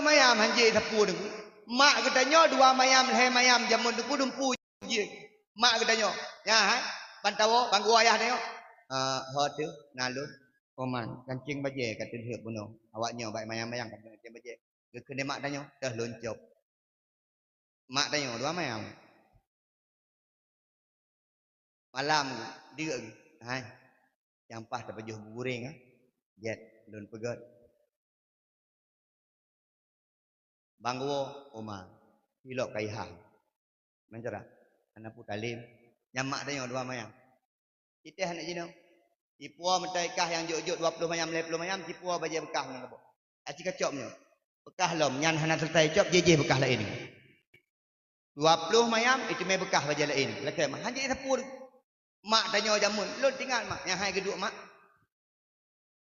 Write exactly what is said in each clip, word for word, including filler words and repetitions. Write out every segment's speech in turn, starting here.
mayam hanjeuet sapeue Teungku. Mak geutanyoe dua mayam, lhèe mayam jameun Teungku dumpeue jih. Mak geutanyoe, nyan hai, ban tawoe, ban geuwoe ayah tanyoe. Ah, ho teuh, na lôn. Oman, kancing bajèe ka teulheueh bunoe. Awak nyoe bak mayam-mayam ka teulheueh kancing bajèe. Geukheun lé mak tanyoe, teuh lôn cop. Mak tanyoe dua mayam. Malam deuk, hai. Nyang paih tapajoh bu guréng, ah. Jeuet lôn peugöt. Ban geuwoe, Oman. Ilok kaiha. Meucara. Hana peue talem. Nyan mak tanyoe dua mayam. Citeh aneuk jinoe. Cipua meutai kah nyang jok-jok dua ploh mayam, lhèe ploh mayam, cipua bajèe beukah ngon leuboh. Aci kacok nyoe. Beukah lom, nyan hana teutai cop, jih-jih beukah laén. Dua ploh mayam, iteumé beukah bajèe laén. Lakèe mak, hanjeuet sapeue. Mak tanyoe jameun, lôn teuingat mak, nyang hai geuduek mak.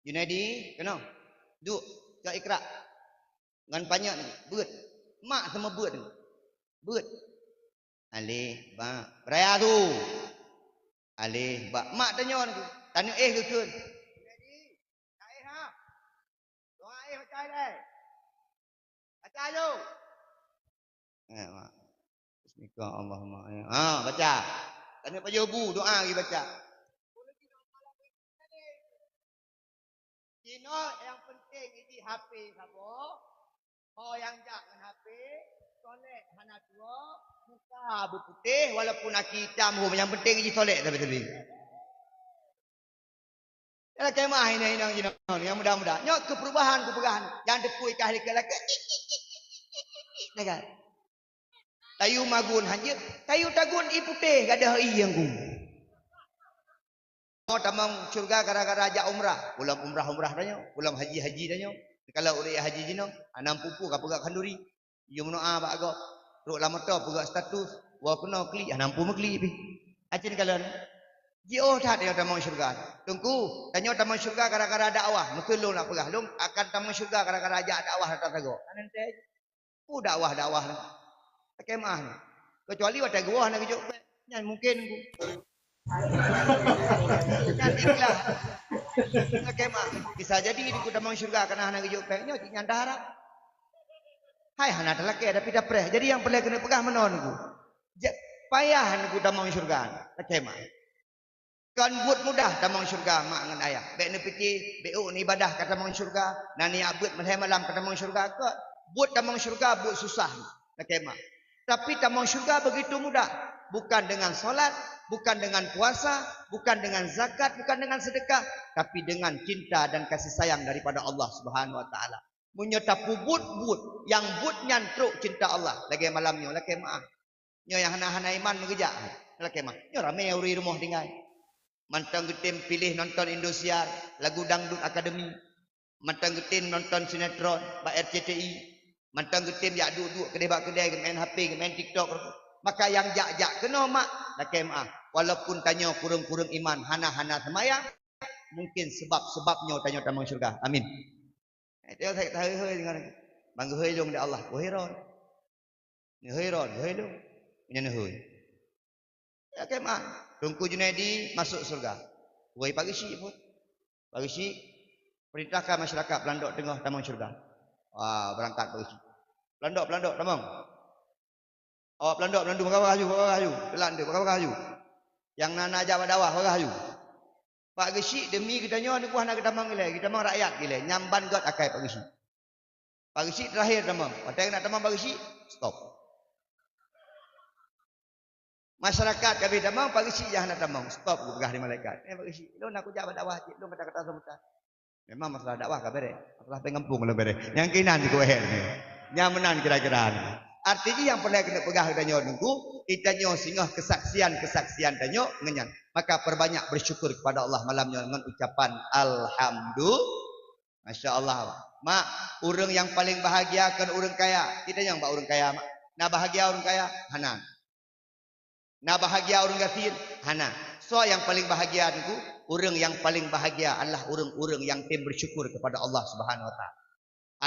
Junaidi, keunoe. Duek, cok Iqra. Ngon panyöt, beuet. Mak sama beuet. Beuet. Alif, ba. Beuraya su. Alif, ba. Mak tanyoe nyoe. Taneuk éh geukheun. Jadi, ka éh ha? Doa éh baca ilèe. Baca aju. Eh, mak. Bismika Allahumma. Ha, baca. Taneuk pajoh bu, doa lagi baca. Jinoe nyang penting iji H P saboh. Ho nyang jak ngon H P, solek hana tuwoe, muka beuputéh walaupun aki itam hom, nyang penting iji solek sabe-sabe. Lakèe mak inong-inong jinoe nyang muda-muda. Nyoe keu perubahan kupeugah. Nyang teupui kah likot lakèe. Tayue magun hanjeuet, tayue tagun ié putéh gadôh ié nyang gung. Tamong syeuruga gara-gara jak umrah. Ulôn umrah-umrah tanyoe, ulôn haji-haji tanyoe. Kalau ureueng haji jinoe, hana mampu ka peugah khanduri. Yue meudoa bak gob. Trok lam moto peugah status, woe keunoe klik, hana mampu meuklik pih. Acen kalon. Jiôh that tanyoe tamong syeuruga. Teungku, tanyoe tamong syeuruga gara-gara dakwah. Meukeue lôn nak peugah, lôn akan tamong syeuruga gara-gara jak dakwah ata sagoe. Hana teuntèe. Peue dakwah-dakwah nyoe? Lakèe meu'ah nyoe. Keucuali watèe geuwoe hana geujok péng, nyan mungken Teungku. Nyan ikhlas. Lakèe meu'ah. Bisa jadi Teungku tamong syeuruga kareuna hana geujok péng nyoe, cit nyan taharap. Hai hana talakèe tapi tapreh. Jadi nyang peureulèe keuneuk peugah meunoe Teungku. Ja-, payah Teungku tamong syeuruga. Lakèe meu'ah. Kon buet mudah tamong syeuruga mak ngon ayah. Bèk neupike, bèk ôk neuibadah ka tamong syeuruga, na neujak beuet meulhèe malam ka tamong syeuruga. Kon buet tamong syeuruga buet susah, lakèe mak. Tapi tamong syeuruga begitu mudah. Bukan dengan salat, bukan dengan puasa, bukan dengan zakat, bukan dengan sedekah, tapi dengan cinta dan kasih sayang daripada Allah Subhanahu wa Taala. Meunyoe tapeubuet buet nyang buet nyan trok cinta Allah, lagèe malam nyoe, lakèe meu'ah. Nyoe nyang hana-hana iman meugeujak. Lakèe meu'ah. Nyoe ramè ureueng rumoh tinggai. Mantong geutem piléh nonton Indosiar, lagu dangdut akademi. Mantong geutem nonton sinetron bak R C T I. Mantong geutem jak duek-duek keudeh bak keudè, geumeu'en H P, geumeu'en TikTok. Maka nyang jak-jak keunoe mak, lakèe meu'ah. Walaupun tanyoe kureueng-kureueng iman, hana-hana seumayang, mungken sebab-sebab nyoe tanyoe tamong syeuruga. Amin. Eh, teuh, teuh, teuh, teuh, teuh, bang geuhôi lôn lé Allah, geuhôi ron. Geuhôi ron, geuhôi lôn. Nyan geuhôi. Ya, kemah. Teungku Junaidi masuk syeuruga. Woi, Pak Geuchik pun. Pak Geuchik, perintahkan masyarakat Pelandok Teungoh tamong syeuruga. Wah, beurangkat Pak Geuchik. Pelandok, Pelandok, tamong. Awak Pelandok, Pelandok, bagawa laju, bagawa laju. Telan tu, bagawa laju. Nyang na, na jak bak dakwah, bagawa laju. Pak Geuchik, demi geutanyoe, neuku hana geutamong ilèe, geutamong rakyat ilèe. Nyan ban göt akai Pak Geuchik. Pak Geuchik terakhir tamong. Watèe nak tamong Pak Geuchik, stop. Masyarakat ka abéh tamong, Pak Geuchik nyang hana tamong. Stop, geupeugah lé malaikat. Eh, Pak Geuchik, lôn nak kujak bak dakwah cit, lôn kata-kata seumeuta. Memang masalah dakwah ka bèrèh, masalah péng gampông ka lôn bèrèh. Nyang keunan jikueh nyoe. Nyang meunan kira-kira nyoe. Arti jih nyang peureulèe keuneuk peugah geutanyoe Teungku, geutanyoe singoh keusaksian-keusaksian tanyoe ngon nyan. Maka perbanyak bersyukur kepada Allah malam nyoe ngon ucapan alhamdu-, Masya Allah. Mak, ureueng nyang paleng bahagia kon ureueng kaya. Geutanyoe bak ureueng kaya, mak. Na bahagia ureueng kaya? Hana. Na bahagia ureueng gasien? Hana. Soe nyang paleng bahagia Teungku? Ureueng nyang paleng bahagia adalah ureueng-ureueng nyang tem bersyukur kepada Allah Subhanahu wa Taala.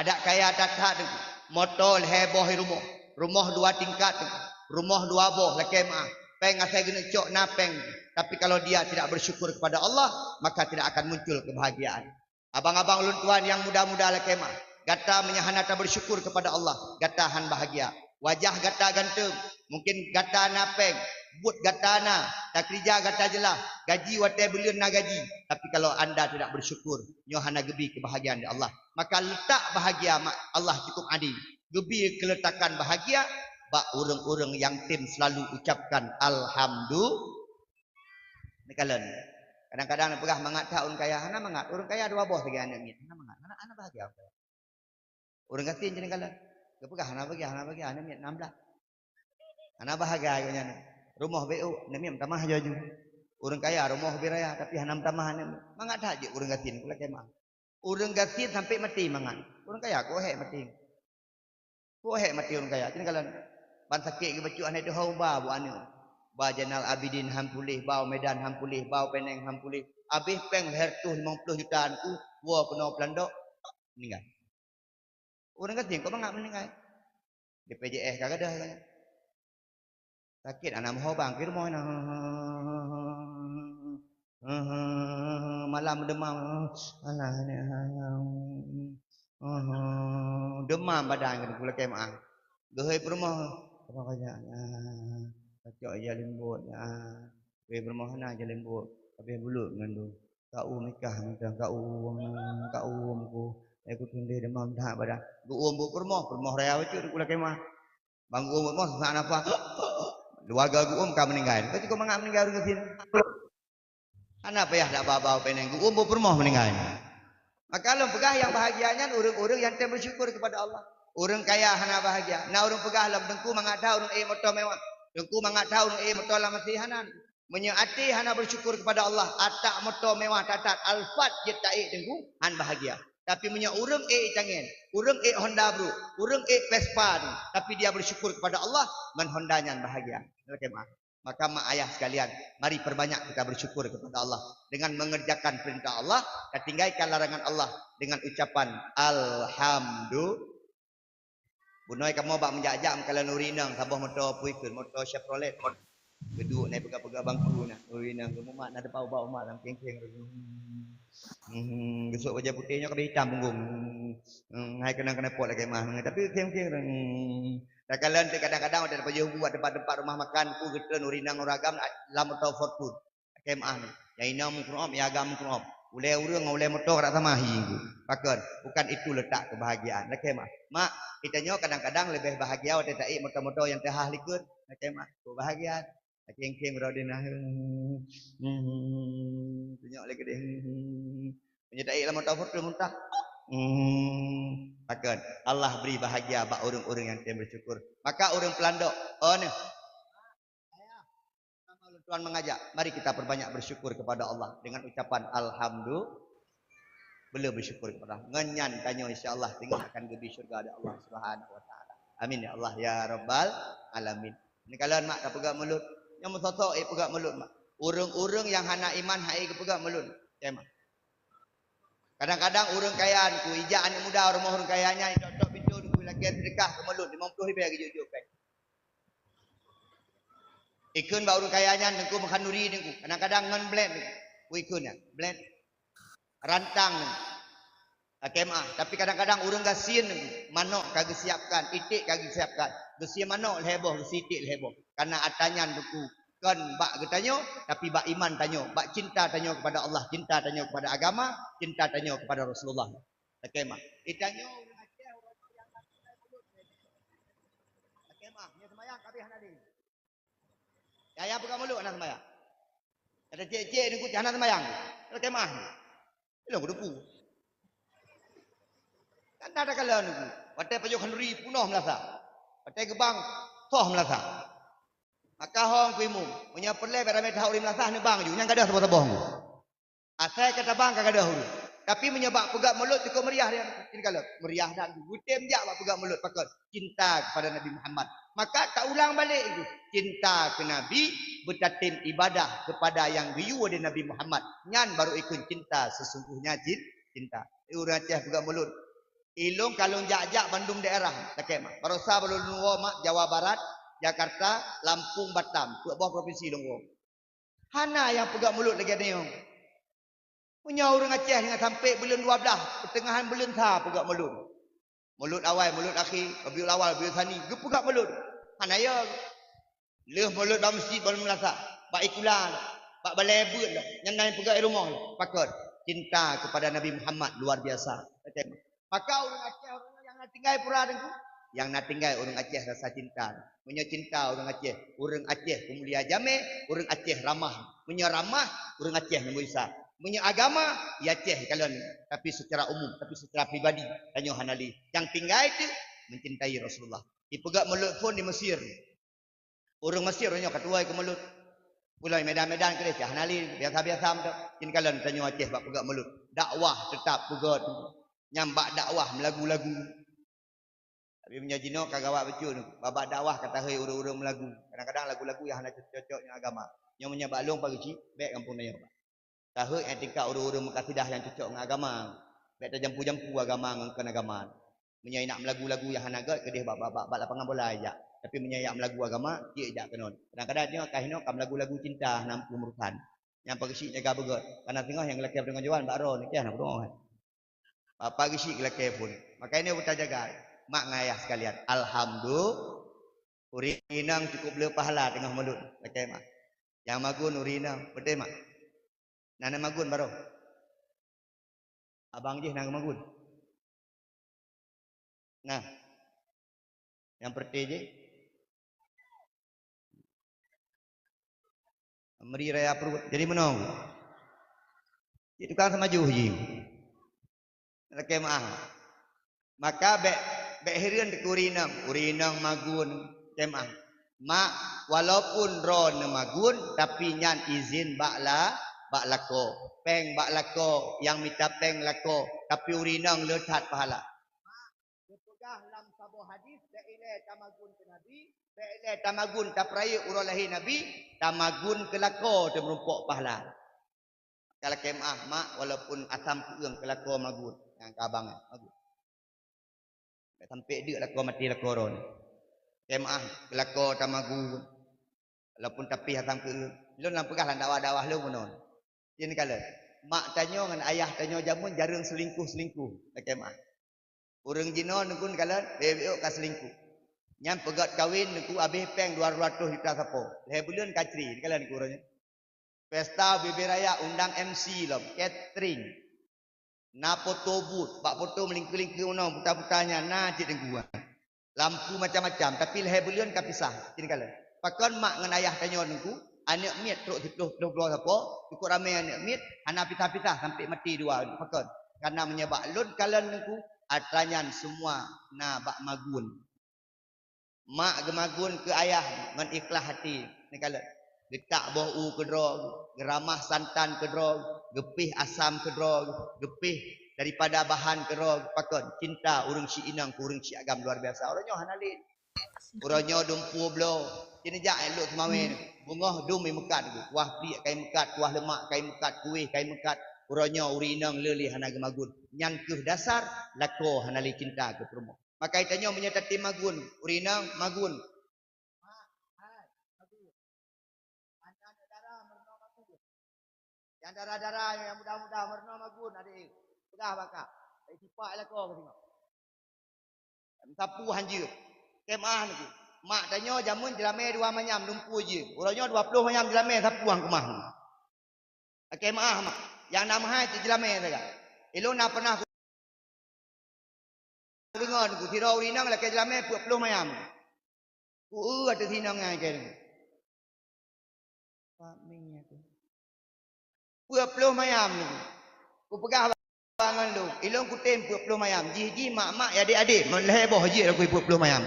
Adak kaya that-that Teungku. Moto lhèe boh i rumoh. Rumoh dua tingkat Teungku. Rumoh dua boh lakèe meu'ah. Péng asai geuneuk cok na péng. Tapi kalau dia tidak bersyukur kepada Allah, maka tidak akan muncul kebahagiaan. Abang-abang ulôn tuan nyang muda-muda lakèe meu'ah, Gata meunyo hana tabeusyukur keupada Allah, gata han bahagia. Wajah gata ganteng, mungken gata na péng, buet gata na, takeurija gata jeulaih, gaji watée buleuen na gaji, tapi kalau anda tidak bersyukur, nyoe hana geubi keubahagiaan di Allah. Maka letak bahagia ma-, Allah cukup adil. Geubi keuletakan bahagia bak ureuëng-ureuëng nyang tem selalu ucapkan alhamdu-, Neukalon. Kadang-kadang neupeugah mangat that ureuëng kaya, hana mangat. Ureuëng kaya dua boh lagée aneuk miet, hana mangat. Hana, hana bahagia. Ureuëng gasien jih neukalon. Geupeugah hana bahagia, hana bahagia, aneuk miet nam blah. Hana bahagia geuh nyan. Rumoh B U, aneuk miet meutamah aju-aju. Ureuëng kaya rumoh ubé raya, tapi hana meutamah aneuk miet. Mangat that jih ureuëng gasien, kulakée meuah. Ureuëng gasien sampai maté mangat. Ureuëng kaya kok hék maté. Kok hék maté ureuëng kaya. Cit neukalon. Ban sakét geubacut hana tuha uba buet aneuk. Ba Jainal Abidin han puléh, ba u Medan han puléh, ba u Penang han puléh. Abéh péng lhèe reutôh limong ploh juta nyan ku, woe keunoe Peulandok, meuninggai. Ureuëng gasien kok mangat meuninggai. D P J S ka gadôh. Sakét aneuk meuho bang, keu rumoh na. Malam deumam. Alah, ni, demam badan keu kulakée meuah. Geuhôi peurumoh. Apa kajak? Ah, kacok ija leumbot. Ah, geuhôi peurumoh hana ija leumbot. Habéh bulut mengandung. Ka u nikah mantong, ka u, ka u ku. Eh, ku tundeh demam that badan. Geuuem bu peurumoh, peurumoh raya bacut kulakée meuah. Bang geuuem bu peurumoh, sesak nafas. Dua ga geuuem ka meuninggai. Ka cukup mangat meuninggai ureuëng gasien. Hana payah dak ba-ba u Penang, geuuem bu peurumoh meuninggai. Maka lôn peugah nyang bahagia nyan ureuëng-ureuëng nyang tem bersyukur kepada Allah. Ureuëng kaya hana bahagia. Na ureuëng peugah lom, teungku mangat that ureuëng ék moto mewah. Teungku mangat that ureuëng ék moto lam até hana. Meunyoe até hana bersyukur kepada Allah, atak moto mewah that-that, Alphard jeuet taék teungku, han bahagia. Tapi meunyoe ureuëng ék itangen, ureuëng ék Honda brôk, ureuëng ék Vespa tu, tapi dia bersyukur kepada Allah, ngon Honda nyan bahagia. Lakée meuah. Maka mak ayah sekalian, mari perbanyak kita bersyukur kepada Allah dengan mengerjakan perintah Allah, tatinggaikan larangan Allah dengan ucapan alhamdulillah. Bunoe kamoe bak meujak-jak meukalon ureuëng inong saboh moto pui kheun, moto Chevrolet. Geuduek na peugah-peugah bangku na. Ureuëng inong geumumat na depan ubat umat lam kéng-kéng. Hmm, geusok bajée putéh nyoe ka itam punggong. Hmm, hai keunong keuneupot lakée meuah. Tapi kéng-kéng. Hmm. Takalon teuk kadang-kadang watée tapajoh bu bak teumpat-teumpat rumoh makan, ku geutreun ureuëng inong ureuëng agam lam moto Fortuner. Lakée meuah nyoe. Nyang inong meukru'ob, nyang agam meukru'ob. Ulée ureuëng ngon ulée moto ka sama hi. Pakon? Bukan itu letak kebahagiaan. Lakée meuah. Mak, geutanyoe kadang-kadang leubeh bahagia watée taék moto-moto nyang teuhah likot. Lakée meuah. Kok bahagia. Lakée-lakée meurode nah. Tunyok lé keudeh. Meunyoe taék lam moto Fortuner muntah. Pakon? Allah beri bahagia bak ureuëng-ureuëng nyang tem bersyukur. Maka ureuëng Peulandok, oh neh. Sama ulôn tuan mengajak, mari kita perbanyak bersyukur kepada Allah dengan ucapan alhamdulillah. Bela bersyukur kepada Allah. Ngon nyan tanyoe insya Allah teungoh akan geubi syurga di Allah Subhanahu wa taala. Amin ya Allah ya rabbal alamin. Neukalon mak tapeugah mulod. Nyang meusosok ék peugah mulod mak. Ureuëng-ureuëng nyang hana iman hai geupeugah mulod. Tema. Kadang-kadang ureuëng kaya ku ijak aneuk muda rumoh ureuëng kaya nyan itok-tok pintoe ku lakée seudeukah keu mulod limong ploh ribée geujok-jok péng. Ikheun bak ureuëng kaya nyan, teungku meukhanduri teungku. Kadang-kadang ngon blét teungku. Ku ikheun nyan, blét. Rantang teungku. Lakée meuah. Tapi kadang-kadang ureuëng gasien teungku. Manok ka geusiapkan, iték ka geusiapkan. Geusie manok lhée boh, geusie iték lhée boh. Karena ata nyan teungku. Kon bak geutanyoe, tapi bak iman tanyoe, bak cinta tanyoe kepada Allah, cinta tanyoe kepada agama, cinta tanyoe kepada Rasulullah. Lakée meuah. Itanyoe ureuëng Aceh, ureuëng Aceh. Lakée meuah, nyoe seumayang ka habéh hana lé. Yahya peugah mulod hana seumayang. Kata cék-cék ni kucing hana seumayang. Lakée meuah. Ilong kudupu. Kan ada kala niku. Watée pajoh khanduri punoh meulasa. Watée geubang soh meulasa. Maka hong ku imum. Meunyoe peureulée bak ramé that ureuëng meulasa neubang ju. Nyang gadôh saboh-saboh ngu. Asai ka tabang ka gadôh ureuëng. Tapi meunyoe bak peugah mulod cukup meriah dia. Ini kalau meriah dan geutem jak bak peugah mulod pakon cinta kepada Nabi Muhammad. Maka taulang balek itu. Cinta ke Nabi, beutatem ibadah kepada yang geuyue di Nabi Muhammad. Nyan baru ikun cinta sesungguhnya cin-, cinta. Eh, ureuëng Aceh peugah mulod. Ilong kalon jak-jak bandum daerah. Lakée meuah. Barosa balon woe mak Jawa Barat, Jakarta, Lampung, Batam. Peuet boh provinsi ilong woe. Hana nyang peugah mulod lagée nyoe. Meunyoe ureuëng Aceh nyang sampai buleuen dua blah, peuteungahan buleuen sa peugah mulod. Mulod awai, mulod akhé, Rabiul Awal, Rabiul Tsani, geupeugah mulod. Hana yo. Lheueh mulod bak meuseujid, bak madrasah, bak sikula, bak balai beuet lom, nyan na nyang peugah i rumoh lom. Pakon? Cinta kepada Nabi Muhammad luar biasa. Maka ureuëng Aceh, ureuëng nyang na tinggai pura Teungku, nyang na tinggai ureuëng Aceh rasa cinta. Meunyoe cinta ureuëng Aceh, ureuëng Aceh peumulia jamé, ureuëng Aceh ramah. Meunyoe ramah, ureuëng Aceh nyang bisa. Meunyoe agama, ya Aceh kalon, tapi secara umum, tapi secara pribadi, tanyoe hana lé. Nyang tinggai teuk mencintai Rasulullah. Ipeugah mulod phon di Mesir. Ureuëng Mesir nyoe ka tuwö keu mulod. Pulang Medan-Medan keudeh cah hana lé, biasa-biasa mantong. Cit kalon tanyoe Aceh bak peugah mulod. Dakwah teutap peugah tu. Nyang bak dakwah meulagu-lagu. Tapi meunyoe jinoe ka gawat bacut, babah dakwah ka tahôi ureuëng-ureuëng meulagu. Kadang-kadang lagu-lagu nyang hana cocok ngon agama. Nyoe meunyoe bak lôn pageujih, bék gampông tanyoe. Tahôi nyang tingkat ureuëng-ureuëng meukasidah nyang cocok ngon agama. Bék tajampu-jampu agama ngon kon agama. Meunyoe nak meulagu-lagu nyang hana gét, keudeh bak, bak, bak, bak lapangan bola jak. Tapi meunyoe jak meulagu agama, cit jak keunoe. Kadang-kadang nyoe ka hinoe ka meulagu-lagu cinta hana mampu meurusan. Nyang pageujih jaga beugét. Karena singoh nyang lakée deungon jawan bak droe nyoe hana peurunoe. Bapak geusyik lakée phon. Maka ini beutajaga. Mak ngon ayah sekalian. Alhamdulillah. Ureuëng inong cukup le pahala teungoh mulod. Lakée mak. Nyang magun ureuëng inong. Beutôi mak? Na nyang magun baroe? Abang jih na nyang magun. Nah. Nyang peureuté jih. Meri raya pruet. Jadi meunoe. Cit tukang seumaju jih. Lakée meu'ah. Maka bék, bék hireuen keu ureuëng inong. Ureuëng inong magun, lakée meu'ah. Mak, walaupun droeneuh magun, tapi nyan izin bak la-, bak lakoe. Péng bak lakoe, nyang mita péng lakoe, tapi ureuëng inong le that pahala. Geupeugah lam saboh hadis, bék ilée tamagun keu Nabi, bék ilée tamagun tapeurayeuk uroe lahé Nabi, tamagun keu lakoe teumeurumpok pahala. Ka lakée meu'ah, mak, walaupun asam keueung keu lakoe magun, nyang ka abang nyan, magun. Bék sampoe deuk lakoe maté lakoe droeneuh. Lakée meu'ah, keu lakoe tamagun, walaupun tapih asam keueung. Lôn lam peugah lam dakwah-dakwah lôn meunoe. Cit kalon. Mak tanyoe ngon ayah tanyoe jameun jareueng selingkuh-selingkuh, lakée meu'ah. Ureuëng jinoe Teungku kalon, bék-bék ka selingkuh. Nyan peugét kawén Teungku habéh péng dua ratus juta sapo. Lhée buleuen ka cré, kalon Teungku uroe nyoe. Pesta bubé raya undang M C lom, catering. Na foto booth, bak foto meulingkeu-lingkeu meunoe, buta-buta nyan, na cit Teungku. Lampu macam-macam, tapi lhée buleuen ka pisah, cit kalon. Pakon mak ngon ayah tanyoe Teungku, aneuëk miet trok siplôh ploh bloe sapo, cukup ramé aneuëk miet, hana pisah-pisah sampoe maté dua, pakon? Karena meunyoe bak lôn kalon Teungku, atra nyan semua na bak magun. Mak geumagun keu ayah ngon ikhlaih hati, neukalon. Geutak boh u keudroe, geuramah santan keudroe, geupéh asam keudroe, geupéh daripada bahan keudroe, pakon? Cinta ureuëng syik inong keu ureuëng syik agam luar biasa. Uroe nyoe hana lé. Uroe nyoe dumpeue bloe, jinijak lôn seumawén, beungoh dum meukat, kuah pliek kai meukat, kuah leumak kai meukat, kuéh kai meukat. Uroe nyoe ureuëng inong le lé hana geumagun. Nyan kheueh dasar lakoe hana lé cinta keu peurumoh. Maka tanyoe meunyoe tatem magun, ureuëng inong magun. Nyang dara-dara, nyang muda-muda, meurunoe magun, adék. Peugah bak kah. Ai sipak lakoe ka singoh. Meusapu hanjeuet. Kemah Teungku. Mak tanyoe jameun jeulamé dua manyam dumpeue jih. Uroe nyoe dua ploh manyam jeulamé sapu nyang keumah. Lakée meu'ah mak, nyang na meuhai cit jeulamé sagai. Ilôn na pernah kudeungoe Teungku, sidroe ureuëng inong lakée jeulamé peuet ploh manyam. Ku eu ateueh inong nyan keu Teungku. Peuet ploh manyam Teungku. Kupeugah bak ngon lôn, ilôn kutem peuet ploh manyam. Jih-jih mak-mak ya adék-adék, meulhée boh jih lagu peuet ploh manyam.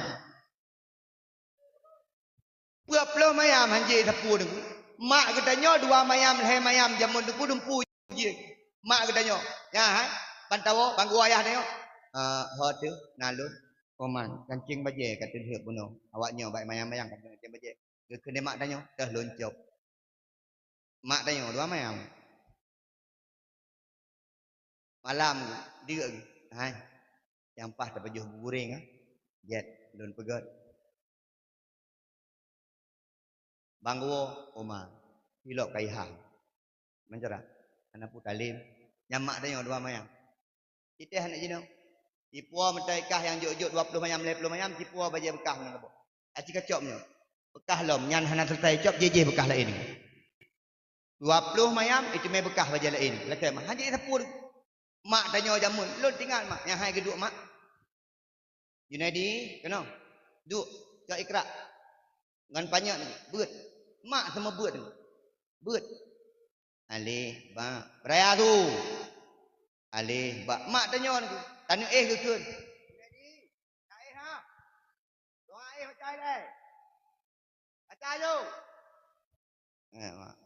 Peuet ploh manyam hanjeuet sapu Teungku. Mak geutanyoe dua manyam, lhée manyam jameun Teungku dumpeue jih. Mak geutanyoe, nyan hai, ban tawoe, ban geuwoe ayah tanyoe. Ah, ho teuh, na lôn. Oman, kancing bajée ka teuheuet bunoe. Awak nyoe bak manyam-manyam kancing bajée. Geukheun lé mak tanyoe, teuh lôn cop. Mak tanyoe dua manyam. Malam deuk, hai. Nyang paih tapajoh bubur goreng, ah. Jeuet lôn peugét. Ban geuwoe, oma. Ilok kaiha. Mancara. Aneuk putalem. Nyan mak tanyoe dua manyam. Iteh aneuk jinoe. Cipoh meutai kah nyang jok-jok dua ploh mayam, lhèe ploh mayam, cipoh bajèe beukah meunan saboh. Aci kacok nyoe. Beukah lom, nyan hana seuleusai cok, jih-jih beukah laén. Dua ploh mayam, itu mè beukah bajèe laén. Lakèe meu'ah, hanjeuet sapeue. Mak tanyoe jameun, lôn teuingat mak, nyang hai geuduek mak. Junaidi, keunoe. Duek, cok Iqra. Ngon panyöt, beuet. Mak sama beuet. Beuet. Alif, ba. Beuraya tu. Alif, ba. Mak tanyoe tu. Tanyoe éh geukheun. Junaidi, na éh ha? Doa éh baca ilèe. Baca aju. Eh, mak.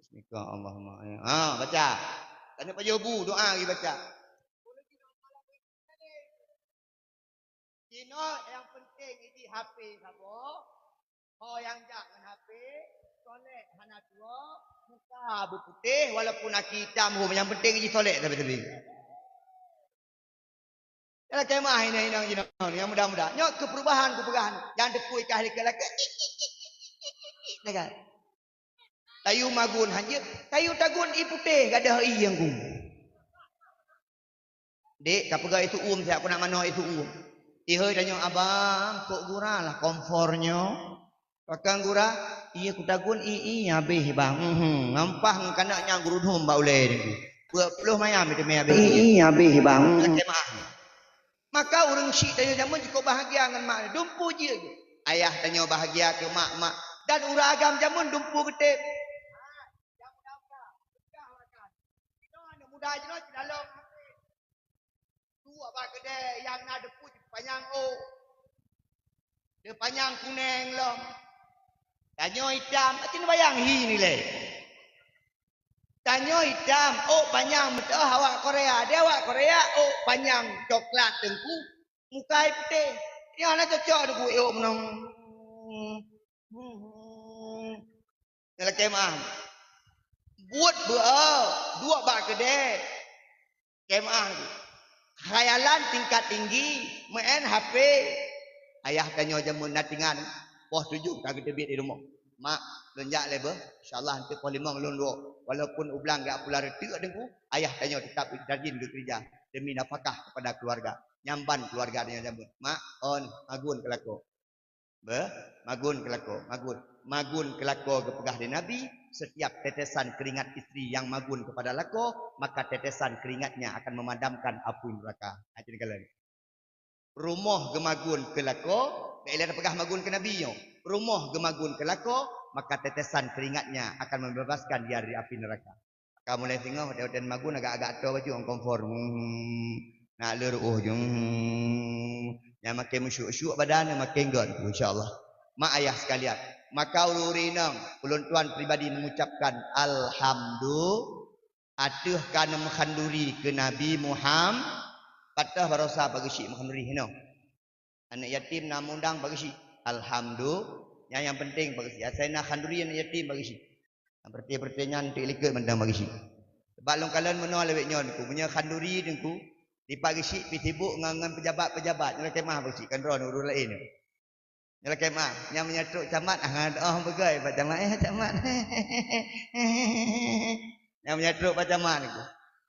Bismika Allahumma. Ha, baca. Tanyoe pajoh bu, doa lagi baca. Jinoe nyang penting iji H P saboh. Ho nyang jak ngon H P, solek hana tuwoe, muka beuputéh walaupun aki itam hom, nyang penting iji solek sabe-sabe. Lakèe meu'ah inong-inong jinoe nyang muda-muda. Nyoe keu perubahan kupeugah, nyang teupui kah likot lakèe. Tayue magun hanjeuet, tayue tagun ié putéh gadôh ié nyang gung. Dek, ka peugah ié su'uem siat, keunak manoe ié su'uem. Ihôi tanyoe, "Abang, kok gura lah kompor nyoe?" Pakon gura, "Ié kutagun ié, ié habéh, Bang." Mhm, ngampah ngon kanak nyang geurudum bak ulèe nyoe. Dua ploh mayam itu mè habéh. "Ié, ié habéh, Bang." Lakèe meu'ah. Maka ureueng syik tanyoe jameun jikôb bahagia ngon mak, dumpeue jih. Ayah tanyoe bahagia keu mak, mak. Dan ureueng agam jameun dumpeue geutem. Aneuk muda jinoe jidalong. Duek bak keudè nyang na deupue jipanyang ôk. Jipanyang kunèng lom. Tanyoe itam, aci neubayang hi nilai. Tanyoe itam, ôk panyang meuteuh awak Korea. Di awak Korea, ôk panyang coklat teungku, muka ié putéh. Nyan na cocok teungku ôk meunong. Nyan lakèe meu'ah. Buet beu-o, duek bak keudè. Lakèe meu'ah. Khayalan tingkat tinggi, meu'en H P. Ayah tanyoe jameun na tingan, poh tujoh ka geuteubiet di rumoh. "Mak, lôn jak lé beuh. Insya Allah, eunteuk poh limong lôn duek." Walaupun u blang geujak pula reuteuek teungku, ayah tanyoe teutap rajin geukeureuja demi nafakah kepada keuluwarga. Nyan ban keuluwarga tanyoe jameun. Mak, on, magun keu lakoe. Beuh, magun keu lakoe, magun. Magun keu lakoe geupeugah lé Nabi, setiap tetesan keringat istri yang magun kepada lakoe, maka tetesan keringatnya akan memadamkan api neraka. Ha, jadi kalau rumoh geumagun keu lakoe, bèk lé tapeugah magun keu Nabi nyoe. Rumoh geumagun keu lakoe, maka tetesan keringatnya akan membebaskan dia dari api neraka. Ka mulai singoh, watèe-watèe magun agak-agak toe bacut ngon kompor. Hmm. Nak le ruoh jeuem. Hmm. Nyang makin meusyuk-syuk badan, makin göt, insya Allah. Mak ayah sekalian, maka ureueng-ureueng inong, ulôn tuan pribadi mengucapkan alhamdu-, ateueh ka neumeumeukhanduri keu Nabi Muham-, pat teuh barosa bak geusyik meukhanduri hinoe. Aneuk yatim na mundang bak geusyik. Alhamdulillah. Nyan nyang penting bak geusyik. Asai na khanduri aneuk yatim bak geusyik. Nyang peureuté-peureuté nyan teuk likot mantong bak geusyik. Sabab lôn kalon meunoe lawét nyoe teungku. Meunyoe khanduri teungku, dipat geusyik pih sibuk ngon, ngon pejabat-pejabat. Nyoe lakèe meu'ah bak geusyik, kan droeneuh ureueng laén. Nyoe lakèe meu'ah. Nyang meunyoe trok camat, ah, oh, beugöi bak camat. Eh, camat. Nyang meunyoe trok bak camat teungku.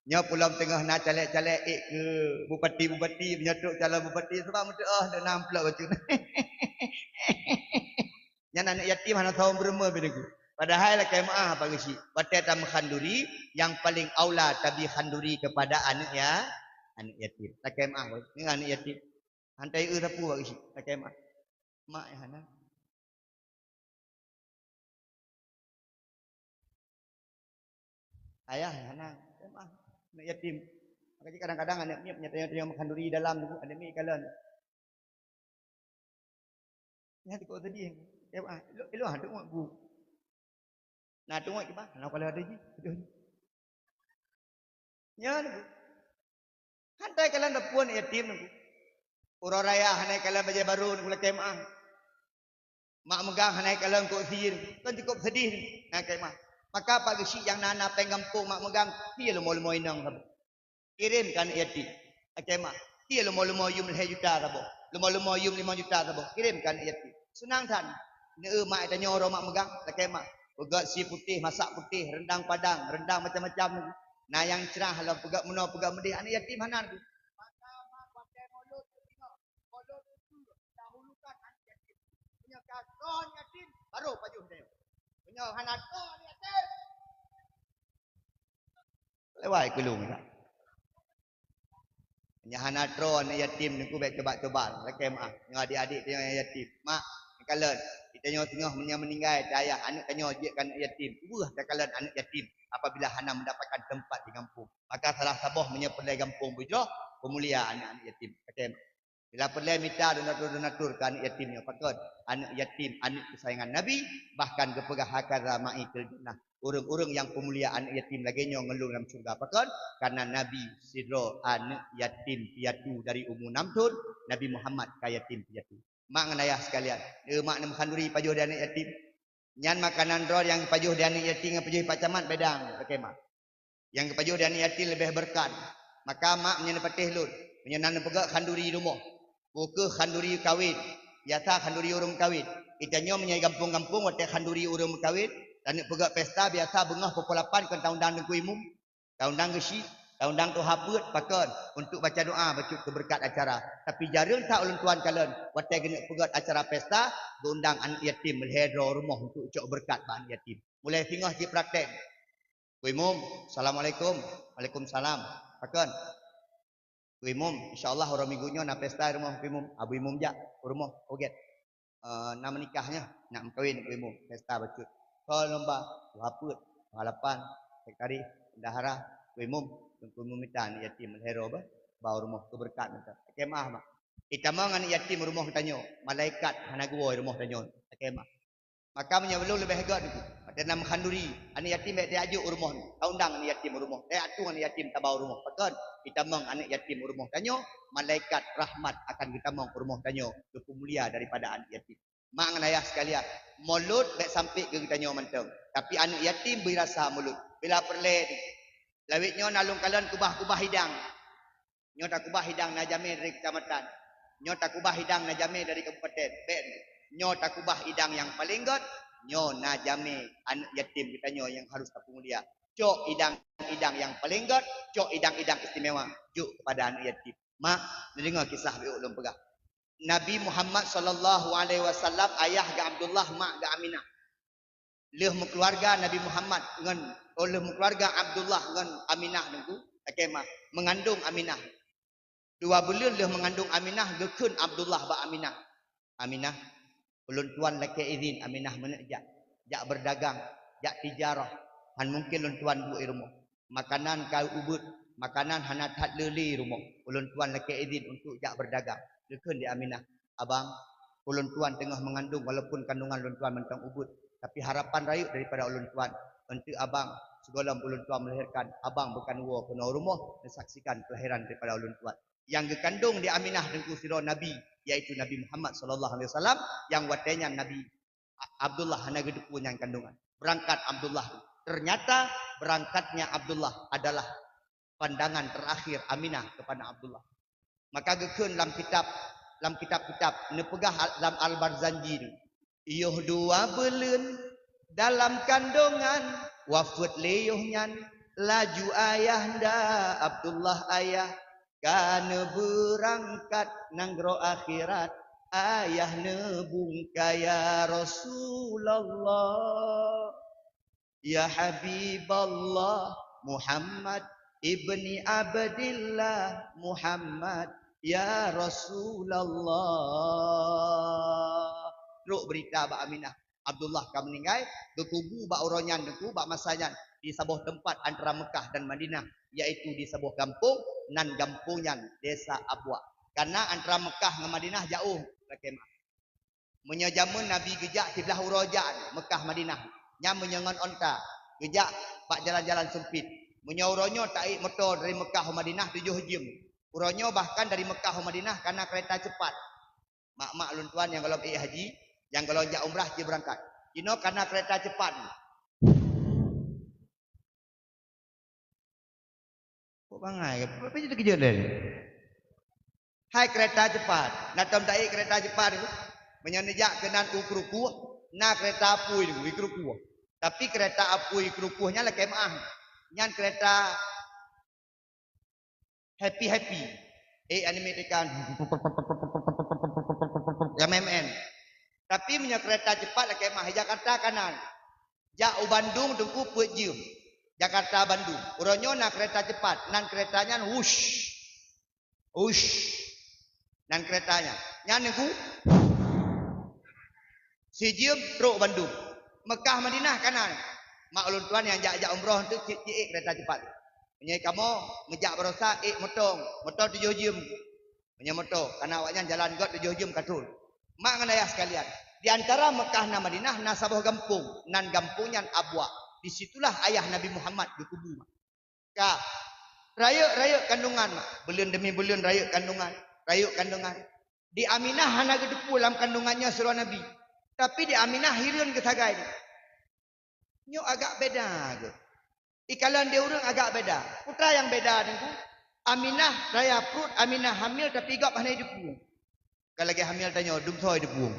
Nyoe pulom teungoh na caleg-caleg ék keu bupati-bupati, meunyoe trok calon bupati, sabab meuteuoh deuh na amplop bacut. Nyan aneuk yatim hana soe meurumoh bak teungku. Padahai lakèe meu'ah bak geusyik. Watèe tameukhanduri, yang paling aula tabi khanduri kepada aneuk ya-, aneuk yatim. Lakèe meu'ah, ngon aneuk yatim. Hantai eu sapeue bak geusyik, lakèe meu'ah. Mak nyang hana. Ayah nyang hana. Lakèe meu'ah. Aneuk yatim. Maka jih kadang-kadang aneuk miet nyang tanyoe-tanyoe meukhanduri dalam teungku, aneuk miet kalon. Nyan teungku sedih. Lakèe meu'ah. Ilôn, ilôn hana teungoh bu. Na teungoh kiban, hana kala ada jih. Aduh. Nyan teungku. Hantai kalon teupeu aneuk yatim teungku. Uroe raya hana kalon bajèe barô teungku lakèe meu'ah. Mak meugang hana kalon kok sie, kan cukup sedih nyan lakèe meu'ah. Maka bak geusyik nyang na-na péng gampông mak meugang, sie leumo-leumo inong saboh. Kirém keu aneuk yatim. Lakèe meu'ah. Sie leumo-leumo yum lhèe juta saboh. Leumo-leumo yum limong juta saboh. Kirém keu aneuk yatim. Seunang that. Neu-eu mak tanyoe uroe mak meugang, lakèe meu'ah. Peugöt sie putéh, masak putéh, rendang padang, rendang macam-macam. Na nyang crah lom peugöt meunoe, peugöt meudéh, aneuk yatim hana teungku. Pajoh tanyoe. Meunyoe hana troh aneuk yatim, lewat keulung dah. Nyan hana troh aneuk yatim, Teungku, bèk coba-coba lakèe meu'ah. Nyoe adik-adik tanyoe nyang yatim. Mak, takalon, tanyoe singoh meunyoe meuninggai, ayah aneuk tanyoe jeuet keu aneuk yatim. Ubeuh takalon aneuk yatim apabila hana mendapatkan tempat di gampông. Maka salah saboh meunyoe peureulèe gampông beujroh, peumulia aneuk-aneuk yatim. Lakèe meu'ah. Bila peureulèe mita donatur-donatur keu aneuk yatim nyoe. Pakon? Aneuk yatim, aneuk keusayangan Nabi, bahkan geupeugah, "Hakaza ma'i fil jannah." Ureueng-ureueng nyang peumulia aneuk yatim lagèe nyoe ngon lôn lam syeuruga. Pakon? Karena Nabi sidroe aneuk yatim piatu dari umu enam thon, Nabi Muhammad ka yatim piatu. Mak ngon ayah sekalian, eh, mak neumeuhan duri pajoh di aneuk yatim. Nyan makanan droe nyang pajoh di aneuk yatim ngon pajoh di Pak Camat beda, lakèe meu'ah. Nyang geupajoh di aneuk yatim leubeh beureukat. Maka mak meunyoe neupatéh lôn, meunyoe na neupeugöt khanduri rumoh, peu kheueh khanduri kawén, biasa khanduri ureueng kawén. Geutanyoe meunyoe gampông-gampông watèe khanduri ureueng meukawén, taneuk peugöt pesta, biasa beungoh pukul lapan kon taundang Teungku Imum, taundang geusyik, taundang tuha peuet, pakon, untuk baca doa bacut keu beureukat acara. Tapi jareueng that ulôn tuan kalon, watèe geuneuk peugöt acara pesta, geuundang aneuk yatim lhèe droe rumoh untuk cok beureukat bak aneuk yatim. Mulai singoh cit praktek. Teungku Imum, assalamualaikum. Waalaikumsalam. Pakon? Teungku Imum, insya Allah uroe Minggu nyoe na pesta di rumoh Teungku Imum. Abu Imum jak u rumoh, oh gèt. Eh, na meunikah nyoe, nak meukawén Teungku Imum. Pesta bacut. Kon lôn ba, tuha peuet, tuha lapan, sekretaris, bendahara, Teungku Imum, Teungku Imum mita aneuk yatim lhèe droe bah, ba u rumoh keu beureukat mantong. Lakèe meu'ah, mak. Itamong aneuk yatim u rumoh geutanyoe, malaikat hana geuwoe rumoh tanyoe. Lakèe meu'ah. Maka meunyoe lôn leubeh göt Teungku, watèe na meukhanduri, aneuk yatim bèk tajak jok u rumoh, taundang aneuk yatim u rumoh, tajak tueng aneuk yatim taba u rumoh. Pakon? Itamong aneuk yatim u rumoh tanyoe, malaikat rahmat akan geutamong u rumoh tanyoe, geupeumulia daripada aneuk yatim. Mak ngon ayah sekalian, mulod bèk sampék keu geutanyoe mantong, tapi aneuk yatim bri rasa mulod. Bila peureulèe, lawét nyoe na lôn kalon kubah-kubah idang. Nyoe takubah idang na jamé dari kecamatan. Nyoe takubah idang na jamé dari kabupaten. Bèk, nyoe takubah idang nyang paleng göt, nyoe na jamé aneuk yatim geutanyoe nyang harôh tapeumulia. Cok idang-idang nyang paleng göt, cok idang-idang istimewa, jok keupada aneuk yatim. Mak, neudeungö kisah beuh lôn peugah. Nabi Muhammad sallallahu alaihi wasallam, ayah geuh Abdullah, mak geuh Aminah. Lheueh meukeuluwarga Nabi Muhammad ngon, oh, lheueh meukeuluwarga Abdullah ngon Aminah Teungku, lakèe meu'ah, meungandong Aminah. Dua buleuen lheueh meungandong Aminah, geukheun Abdullah bak Aminah, "Aminah, ulôn tuan lakèe idhin Aminah meuneuk jak, jak beureudagang, jak tijarah. Han mungken lôn tuan duek i rumoh. Makanan ka ubeuet, makanan hana that le-le i rumoh. Ulôn tuan lakèe idhin untuk jak beureudagang." Geukheun lé Aminah, "Abang, ulôn tuan teungoh meungandong, walaupun kandongan lôn tuan mantong ubeuet, tapi harapan rayeuk daripada ulôn tuan, eunteuk abang, sigohlom ulôn tuan melahirkan, abang beukan woe keunoe rumoh, neusaksikan kelahiran daripada ulôn tuan." Nyang geukandong di Aminah Teungku sidroe nabi, yaitu Nabi Muhammad sallallahu alaihi wasallam, nyang watèe nyan Nabi Abdullah hana geuteupeue nyan kandongan. Beurangkat Abdullah. Ternyata beurangkatnya Abdullah adalah pandangan terakhir Aminah keupada Abdullah. Maka geukheun lam kitab, lam kitab-kitab, neupeugah lam Al-Barzanji nyoe, "Yoh dua buleuen dalam kandongan, wafeuet lé yoh nyan, laju ayahanda Abdullah ayah ka neubeurangkat nanggroe akhirat, ayah neubungka ya Rasulullah." "Ya Habiballah, Muhammad ibni Abdillah, Muhammad, ya Rasulullah." Trok beurita bak Aminah, Abdullah ka meuninggai, geukubu bak uroe nyan Teungku, bak masa nyan, di saboh teumpat antara Meukah dan Madinah, yaitu di saboh gampông, nan gampông nyan Desa Abwa. Karena antara Meukah ngon Madinah jaôh, lakèe meu'ah. Meunyoe jameun Nabi geujak siblah uroe jak Meukah Madinah, nyan meunyoe ngon onta, geujak bak jalan-jalan seumpit. Meunyoe uroe nyoe taék moto dari Meukah u Madinah tujoh jeuem. Uroe nyoe bahkan dari Meukah u Madinah kana keureta ceupat. Mak-mak lôn tuan nyang gohlom ék haji, nyang gohlom jak umrah, jeuet beurangkat. Jinoe kana keureta ceupat. Kok bangai? Apa jadi terkejut lé? Hai keureta ceupat, na tom taék keureta ceupat tu? Meunyoe neujak keunan u Krukoh, na keureta apui tu, i Krukoh. Tapi keureta apui i Krukoh nyan lakèe meu'ah. Nyan keureta happy-happy. Eh, anime tekan. Ya, M M N. Tapi meunyoe keureta cepat lakée meu'ah, Jakarta ka na. Jak u Bandung teungku peuet jeuem. Jakarta Bandung. Uroe nyoe na keureta cepat, nan keureta nyan wush. Wush. Nan keureta nyan. Nyan teungku. Sijeuem trok Bandung. Mekah Madinah ka na. Mak ulôn tuan nyang jak-jak umroh teuk cit-cit ék keureta cepat. Meunyoe kamoe meujak barosa ék moto, moto tujoh jeuem. Meunyoe moto, karena awaknyan jalan göt tujoh jeuem ka thon. Mak ngon ayah sekalian, di antara Mekah na Madinah na saboh gampông, nan gampông nyan Abwa. Di situlah ayah Nabi Muhammad geukubu, mak. Ka, rayeuk-rayeuk kandungan, mak. Buleuen demi buleuen rayeuk kandungan, rayeuk kandungan. Di Aminah hana geuteupeue lam kandungan nyoe sidroe Nabi. Tapi di Aminah hireuen geusagai nyoe. Nyoe agak beda geuh. Ikalon di ureuëng agak beda. Peue nyang beda teungku? Aminah raya pruet, Aminah hamil tapi gob hana jiteupeue. Ka lagée hamil tanyoe, dumsoe jiteupeue.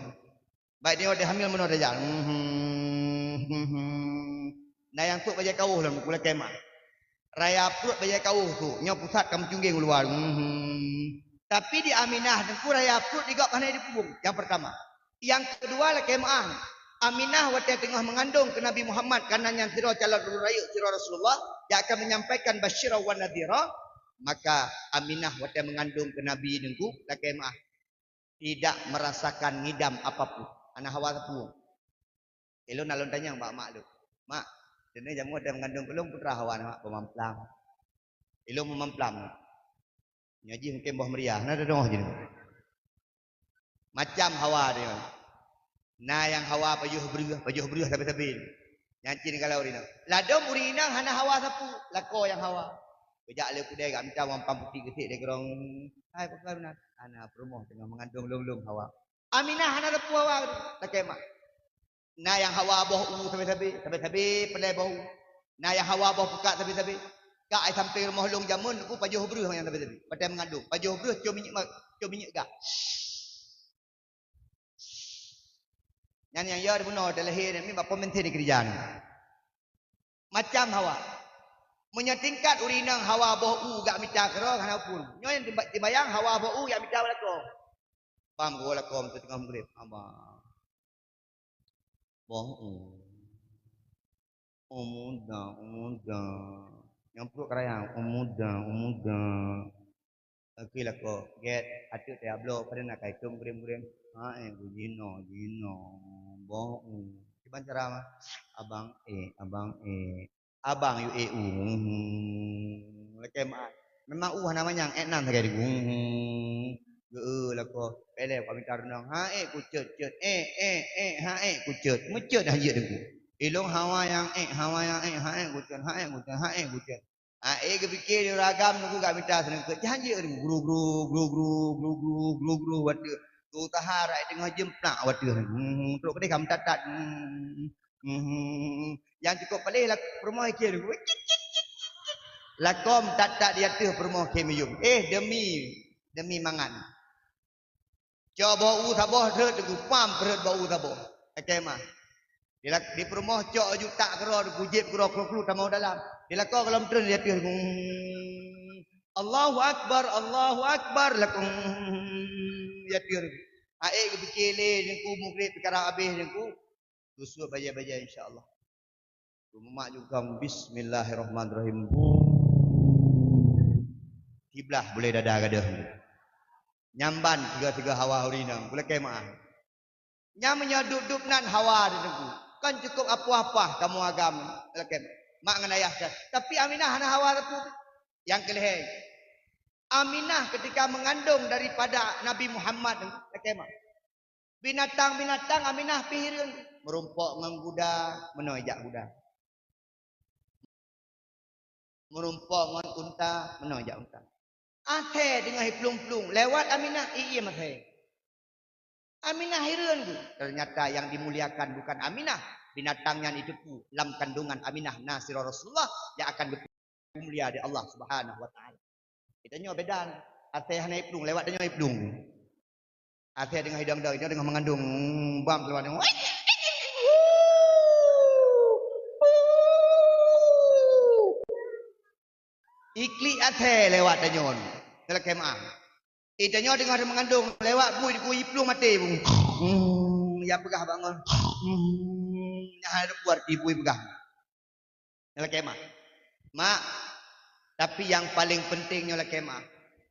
Baik nyoe di hamil meunoe tajak. Mhm, mhm. Na nyang sôk bajée kawöh lom, kulakée meu'ah. Raya pruet bajée kawöh sôk, nyoe pusat ka meucunggeng u luwa. Mhm. Tapi di Aminah teungku raya pruet di gob hana jiteupeue. Nyang pertama. Nyang keudua lakée meu'ah, Aminah watée teungoh meungandong keu Nabi Muhammad, karena nyan sidroe calon ureuëng rayeuk sidroe Rasulullah, nyang akan menyampaikan basyira wa nadhira, maka Aminah watée meungandong keu Nabi teungku lakée meu'ah, tidak merasakan ngidam apapun. Hana hawa sapeue. Ilôn na lôn tanyong bak mak lôn, "Mak, deungoe jameun watée meungandong keu lôn peue teuma hawa na, mak, peumamplam?" Ilôn peumamplam. Nyoe jih mungken boh meuriah, na teudeungoe jih. Macam hawa nyoe. Na nyang hawa pajoh breueh, pajoh breueh sabe-sabe. Nyan cit kalau ureuëng inong. Ladôm ureuëng inong hana hawa sapeue, lakoe nyang hawa. Geujak lé keudè geumita uang pam putéh geusék lé keurong. Hai, pakon na? Hana, peurumoh teungoh meungandong lôn-lôn hawa. Aminah hana sapeue hawa, lakée meu'ah. Na nyang hawa boh u sabe-sabe, sabe-sabe peureulée boh u. Na nyang hawa boh pukak sabe-sabe. Ka ai sampoe rumoh lôn jameun, ku pajoh breueh nyang sabe-sabe. Watée meungandong, pajoh breueh com minyeuk ma-, com minyeuk gah. Nyan nyang ya bunoe talahé nyan mi bak pom bensin dikeurija nyan. Macam hawa. Meunyoe tingkat ureuëng inong hawa boh u geumita keudroe hana upeue. Nyoe nyang timba-, timbayang hawa boh u geumita bak lakoe. Paham, geuwoe lakoe teungoh meugréb, abang. Boh u. U muda, u muda. Nyang pruet keurayang, u muda, u muda. Oke lakoe, gét, ateueh teuh bloe, padahai na kai tom gurém-gurém. Ha, eh, ku jinoe, jinoe. Boh u. Kiban cara mah? Abang, eh, abang, eh. Abang yue u. Lakée meu'ah. Memang u hana manyang, ék nan sagai di. Geu lakoe, bèk lé ka mita reunong. Ha ék kuceuet, ceuet. Ék, ék, ék, ha ék kuceuet. Meuceuet han jeuet teungku. Ilôn hawa nyang ék, hawa nyang ék, ha ék kuceuet, ha ék kuceuet, ha ék kuceuet. Ha ék geupike di ureueng agam teungku ka mita seuneukeuet. Han jeuet teungku. Gru, gru, gru, gru, gru, gru, gru, gru, watèe. Geuusaha rot teungoh jeuem plak watèe. Hmm, trok keudeh ka meutat-tat. Hmm. Mhm. Nyang cukôp paléh lak-, peurumoh ié kheun. Lakoe meutat-tat di ateueh peurumoh kheun meuyuem. Eh, demi, demi mangat. Cok boh u saboh rhot teungku, pam peureut boh u saboh. Lakée meu'ah. Di lak-, di peurumoh cok aju tak keudroe teungku, jieb keudroe kru-kru tamong dalam. Di lakoe gohlom treun di ateueh teungku. Allahu Akbar, Allahu Akbar, lakoe di ateueh teungku. Ha ék geupike lé teungku, mugreb pih karab habéh teungku. Geusuet bajèe-bajèe, insya Allah. Geumat jukong, bismillahirrahmanirrahim. Siblah bulèe dada gadôh. Nyan ban tiga-tiga hawa ureueng inong, lakée meu'ah. Nyan meunyoe dub-dub nan hawa di teungku. Kon cukôp apoh-apoh kamoe agam, lakée mak ngon ayah kan. Tapi Aminah hana hawa teungku. Nyang keulhèe, Aminah ketika mengandung daripada Nabi Muhammad, lakée mak. Binatang-binatang Aminah pih hireuen. Meurumpok ngon guda, meunoe jak guda. Meurumpok ngon unta, meunoe jak unta. Asèe teungoh iplueng-plueng, lewat Aminah, iem asèe. Aminah hireuen geuh. Ternyata yang dimuliakan bukan Aminah. Binatang nyan iteupeu lam kandungan Aminah na sidroe Rasulullah nyang akan geupeu mulia di Allah Subhanahu wa Taala. Geutanyoe beda. Asèe hana iplueng, lewat tanyoe iplueng. Asèe teungoh idong-dong, nyoe teungoh meungandung, bam keuluwa nyoe. Iklik asèe lewat tanyoe. Lakée meu'ah. Geutanyoe teungoh meungandung, lewat bui teungku iplueng maté, bung. Nyang peugah bangon. Hmm, nyang hai repuat ibu peugah. Nyang lakée mah. Mak, tapi nyang paléng penting nyoe lakée mah.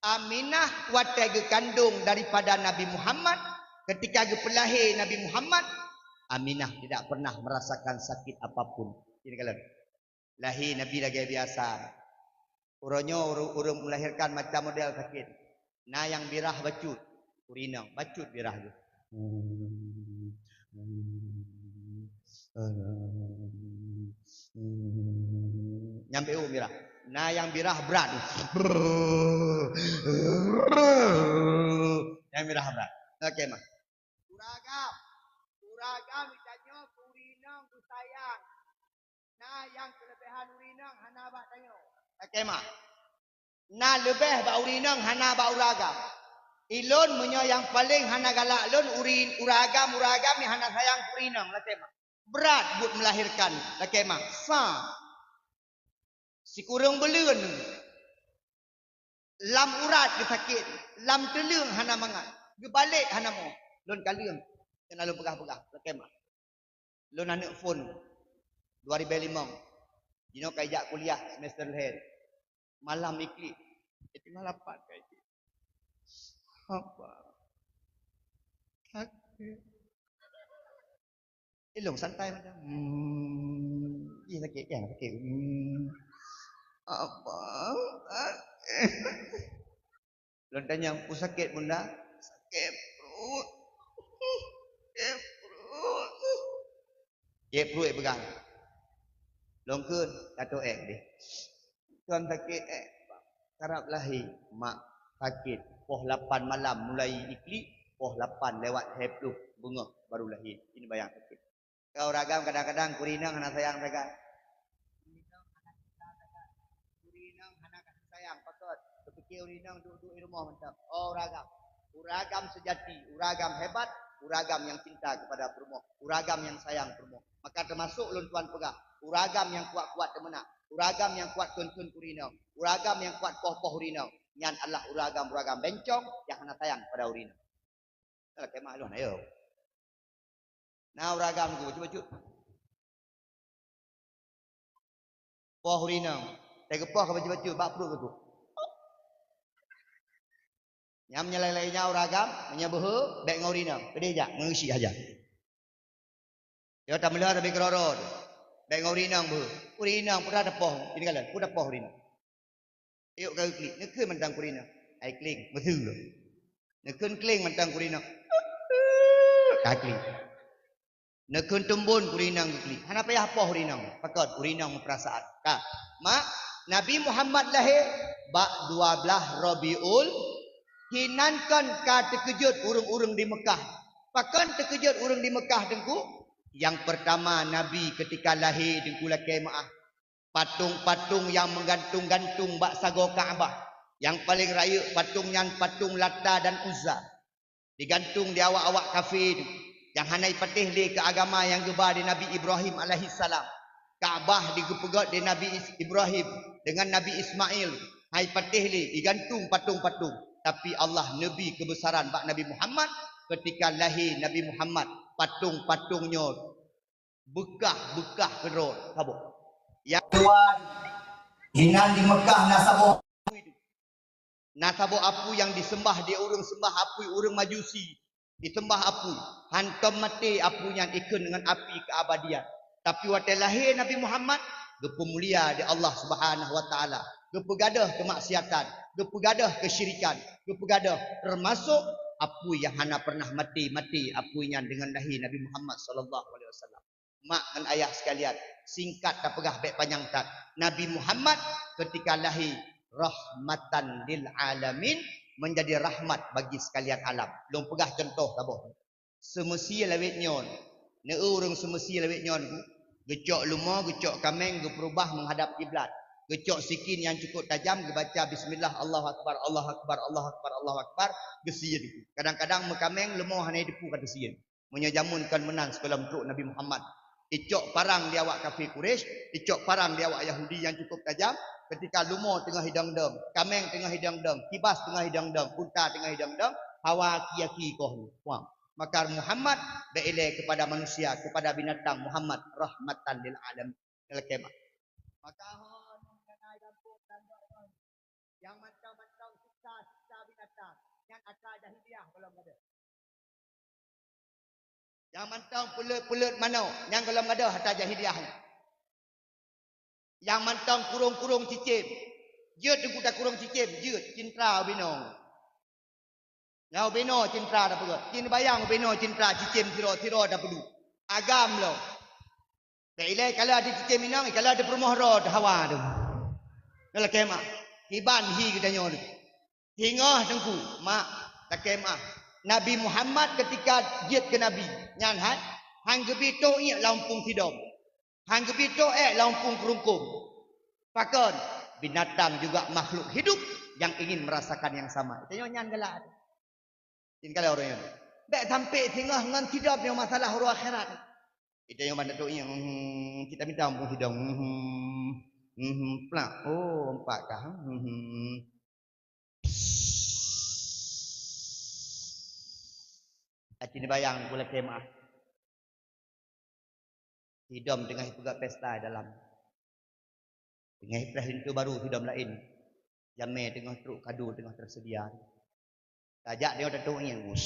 Aminah watée geukandong daripada Nabi Muhammad, ketika geupeulahé Nabi Muhammad, Aminah tidak pernah merasakan sakit apapun. Ini kalian. Lahé Nabi lagée biasa. Uroe nyoe uru-, ureuëng melahirkan macam model sakét. Na nyang birah bacut, ureuëng inong bacut birah geuh. Nyang B U birah. Na nyang birah brat. Nyang birah brat. Oke, mah. Uragam. Uragam geutanyoe keu ureuëng inong geusayang. Na nyang keuleubehan ureuëng inong hana bak tanyoe. Oke, mah. Na leubeh bak ureuëng inong hana bak uragam. Ilôn meunyoe nyang paléng hana galak lôn ureuëng, uragam, uragam nyang hana sayang keu ureuëng inong, lakée mah. Brat buet melahirkan, lakée mah. Sa. Sikureueng buleuen. Lam urat geusakét, lam teuleueng hana mangat, geubalek hana mo. Lôn kaleueng, keunan lôn peugah-peugah, lakée mah. Lôn aneuëk phon, dua ribée limong. Jinoe ka ijak kuliah semester lhée. Malam iklik, iteungoh lapan ka iklik. Apa? Sakét. Ilong santai macam, hmm, ih, sakét, eh, sakét. Hmm. Apa? Sakét. Lôn tanyong, "Peue sakét, Bunda?" "Sakét pruet. Sakét pruet." Sakét pruet peugah. Lôn kheun, "Ka toh ék deh." Tuan sakét, eh, karab lahé, mak sakét. Poh lapan malam mulai iklik, poh lapan lewat lhée ploh beungoh baru lahé. Ini bayang sakét. Keu uragam kadang-kadang keu ureuëng inong hana sayang sagai. Keu ureuëng inong hana sayang, pakon? Teupike ureuëng inong duek-duek i rumoh mantong. Oh, uragam. Uragam sejati, uragam hebat, uragam yang cinta kepada peurumoh, uragam yang sayang peurumoh. Maka teumasok lôn tuan peugah, uragam nyang kuat-kuat teumeunak, uragam nyang kuat kheun-kheun keu ureuëng inong, uragam nyang kuat poh-poh ureuëng inong, nyan adalah uragam-uragam bencong nyang hana sayang pada ureuëng inong. Lakée mah lôn, ayo. Na uragam ku bacut-bacut. Poh ureuëng inong. Teuka poh ka bacut-bacut, bak pruet ka tu. Nyang meunyoe laén-laén nyan uragam, meunyoe beuhe, bék ngon ureuëng inong. Keudeh jak, ngon geusyik saja. Yo, tameuleuha tabi keuroro. Bék ngon ureuëng inong beuhe. Ureuëng inong peue tapoh, ini kalian, peue tapoh ureuëng inong. Ayok ka geuklik, neukheun mantong keu ureuëng inong. Ai kling, meuseue. Neukheun kling mantong keu ureuëng inong. Ka kling. Neukheun tumbon keu ureuëng inong geuklik. Hana payah poh ureuëng inong. Pakon ureuëng inong meupeurasaan. Ka. Mak, Nabi Muhammad lahé bak dua blaih Rabiul, hinan kon ka teukeujot ureuëng-ureuëng di Meukah. Pakon teukeujot ureuëng di Meukah, Teungku? Nyang peurtama, Nabi keutika lahé, Teungku, lakée meuah. Patong-patong nyang meugantung-gantung bak sagoe Ka'bah. Nyang paléng rayeuk patong nyan patong Lata dan Uzza. Digantung di awak-awak kafé tu, nyang hana ipatéh lé keu agama nyang geuba di Nabi Ibrahim alaihissalam. Ka'bah digeupeugét di Nabi Is-, Ibrahim deungon Nabi Ismail, hai patéh lé, digantung patong-patong. Tapi Allah neubri keubeusaran bak Nabi Muhammad, keutika lahé Nabi Muhammad, patong-patong nyoe beukah-beukah keudroe saboh. Nyang tuan, inan di Meukah na saboh apui tu. Na saboh apui nyang diseumbah di ureuëng seumbah apui, ureuëng Majusi. Diseumbah apui. Hantom maté apui nyan, ikheun deungon api keubadian. Tapi watée lahé Nabi Muhammad, geupeumulia di Allah Subhanahu wa Taala. Geupeugadôh keumaksiatan, geupeugadôh keusyirikan, geupeugadôh, teumasok apui nyang hana pernah maté, maté apui nyan deungon lahé Nabi Muhammad sallallahu alaihi wasallam. Mak ngon ayah sekalian, singkat tapeugah bék panyang that. Nabi Muhammad keutika lahé rahmatan lil alamin, menjadi rahmat bagi sekalian alam. Lôn peugah cuntoh saboh. Seumeusie lawét nyoe, neu ureuëng seumeusie lawét nyoe, geucok lumo, geucok kaméng, geupeurubah meuhadab kiblat. Geucok sikin nyang cukup tajam, geubaca bismillah, Allahu akbar, Allahu akbar, Allahu akbar, Allahu akbar, geusie. Kadang-kadang meukaméng lumo hana jiteupeue ka teusie. Meunyoe jameun kon meunan sigohlom trok Nabi Muhammad. Icok parang di awak kafé Quraisy, icok parang di awak Yahudi nyang cukup tajam, keutika lumo teungoh idong-dong, kaméng teungoh idong-dong, kibas teungoh idong-dong, unta teungoh idong-dong, hawa aki-aki koh nyoe. Puang. Maka Muhammad bèk ilèe kepada manusia, kepada binatang, Muhammad rahmatan lil alamin. Lakèe meuah. Maka ho nyang keuhai gampông dan nyang mantong-mantong siksa-siksa binatang, nyan atra jahiliyah gohlom gadôh. Nyang mantong peuleut-peuleut manok, nyan gohlom gadôh atra jahiliyah nyan. Nyang mantong kurông-kurông cicém, jeuet teungku takurông cicém, jeuet cintra ubé noe. Nyang ubé noe cintra tapeugah. Ci neubayang ubé noe cintra cicém sidroe-sidroe tapeuduek. Agam lom. Bèk ilèe ikalon ateueh cicém inong, ikalon ateueh peurumoh droe teuh hawa teuh. Nyan lakèe meuah. Kiban hi geutanyoe nyoe. Singoh teungku, mak, lakèe meuah. Nabi Muhammad keutika jeuet keu nabi, nyan hai, han geubri toh iék lam umpung sidom. Han geubri toh ék lam umpung keurungkông. Pakon? Binatang juga makhluk hidup yang ingin merasakan yang sama. Tanyoe nyan galak. Jih kalon ureueng nyan. Bèk sampé singoh ngon sidom nyang masalah uroe akhirat. Kita nyang banda tu nyang, hmm, kita minta ampun sidom. Hmm, hmm, plak. Oh, empat kah. Hmm. Aci neubayang gula kemah. Sidom teungoh ipeugah pesta dalam. Teungoh ipreh linto baru sidom laén. Jamé teungoh trok, kado teungoh teuseudia. Tajak teungoh tatong ié, us.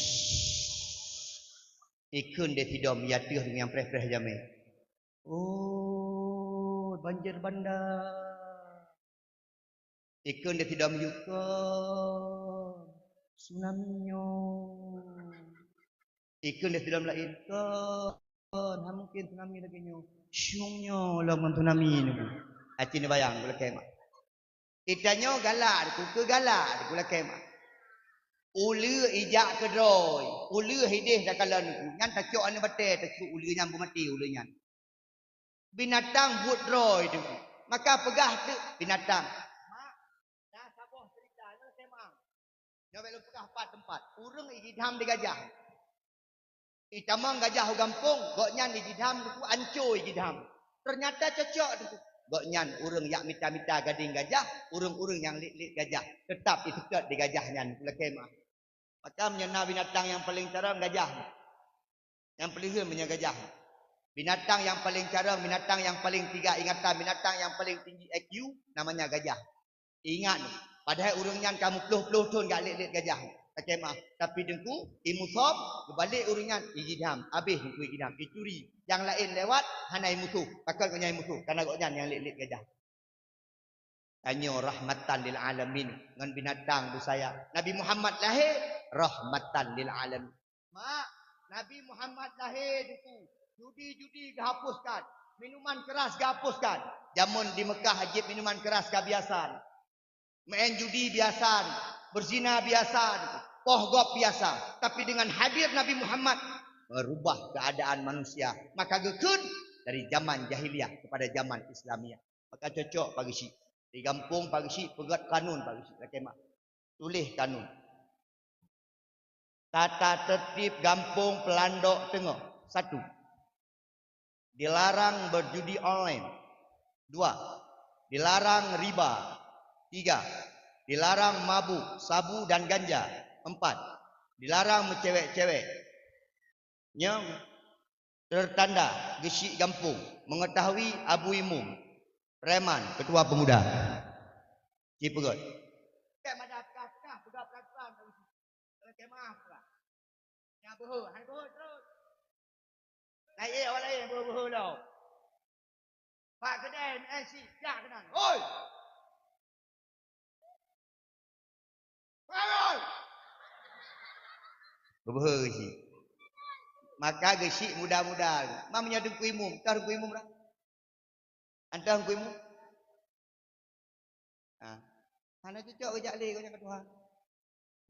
Ikheun deh sidom, ya teuh nyang preh-preh jamé. Oh, banjir bandar. Ikheun deh sidom yue kon, tsunami nyoe. Ikheun deh sidom laén kon, hana mungken tsunami lagèe nyoe. Syueng nyoe lom ngon tsunami nyoe. Aci neubayang gula kemah. Itanyoe galak, keu galak gula kemah. Uleue ijak keudroe, uleue ideh takalon, nyan tacok aneuk batèe, tacok uleue nyan beumaté uleue nyan. Binatang buet droe teungku. Maka peugah teuk binatang, "Mak, na saboh cerita nyoe, Mak." Nyoe bèk lôn peugah pat teumpat. Ureueng ijidham di gajah. Itamong gajah u gampông, gobnyan ijidham teungku, anco ijidham. Teunyata cocok teungku. Gobnyan ureueng jak mita-mita gadeng gajah, ureueng-ureueng nyang lét-lét gajah, teutap iseutôt di gajah nyan, lakèe meuah. Maka meunyoe na binatang nyang paleng carông, gajah. Nyang peuleuheuen meunyoe gajah. Binatang nyang paleng carông, binatang nyang paleng tinggi ingatan, binatang nyang paleng tinggi I Q, namanya gajah. Ingat, padahai ureueng nyan ka meuploh-ploh thon jak lét-lét gajah. Lakèe meuah. Tapi teungku, imusob, geubalek ureueng nyan, ijidham. Abéh teungku ijidham. Icuri. Nyang laén lewat, hana imusoh. Pakon gobnyan imusoh? Karena gobnyan nyang lét-lét gajah. Tanyoe rahmatan lil alamin ngon binatang beusayang. Nabi Muhammad lahé rahmatan lil alamin. Mak, Nabi Muhammad lahé teungku, judi-judi geuhapuskan, minuman keras geuhapuskan. Jameun di Mekah jeuet minuman keras ka biasa. Maén judi biasa, beuzina biasa, poh gob biasa. Tapi dengan hadir Nabi Muhammad, merubah keadaan manusia. Maka geukheun dari zaman jahiliyah kepada zaman Islamiyah. Maka cocok Pak Geuchik. Di gampông Pak Geuchik peugöt kanun Pak Geuchik, lakèe meuah. Tuléh kanun. Tata tertib gampông Peulandok Teungoh. Satu, dilarang berjudi online. Dua, dilarang riba. Tiga, dilarang mabuk, sabu dan ganja. Empat, dilarang meucewek-cewek. Nyoe tertanda Geuchik gampông mengetahui Abu Imum, preman, ketua pemuda. Ci peugöt. Bèk mada peugah-peugah, peugah pelan-pelan. Lakèe meuah peugah. Nyang beuhe, hai beuhe terus. Laén awak laén beuhe-beuhe lom. Bak keudè M N C, jak keunan. Hoi! Hoi! Beuhe Geuchik. Maka Geuchik muda-muda. Ma meunyoe Teungku Imum, tah Teungku Imum dah. Antah Teungku Imum. Ha. Hana cocok geujak lé gobnyan keu Tuhan.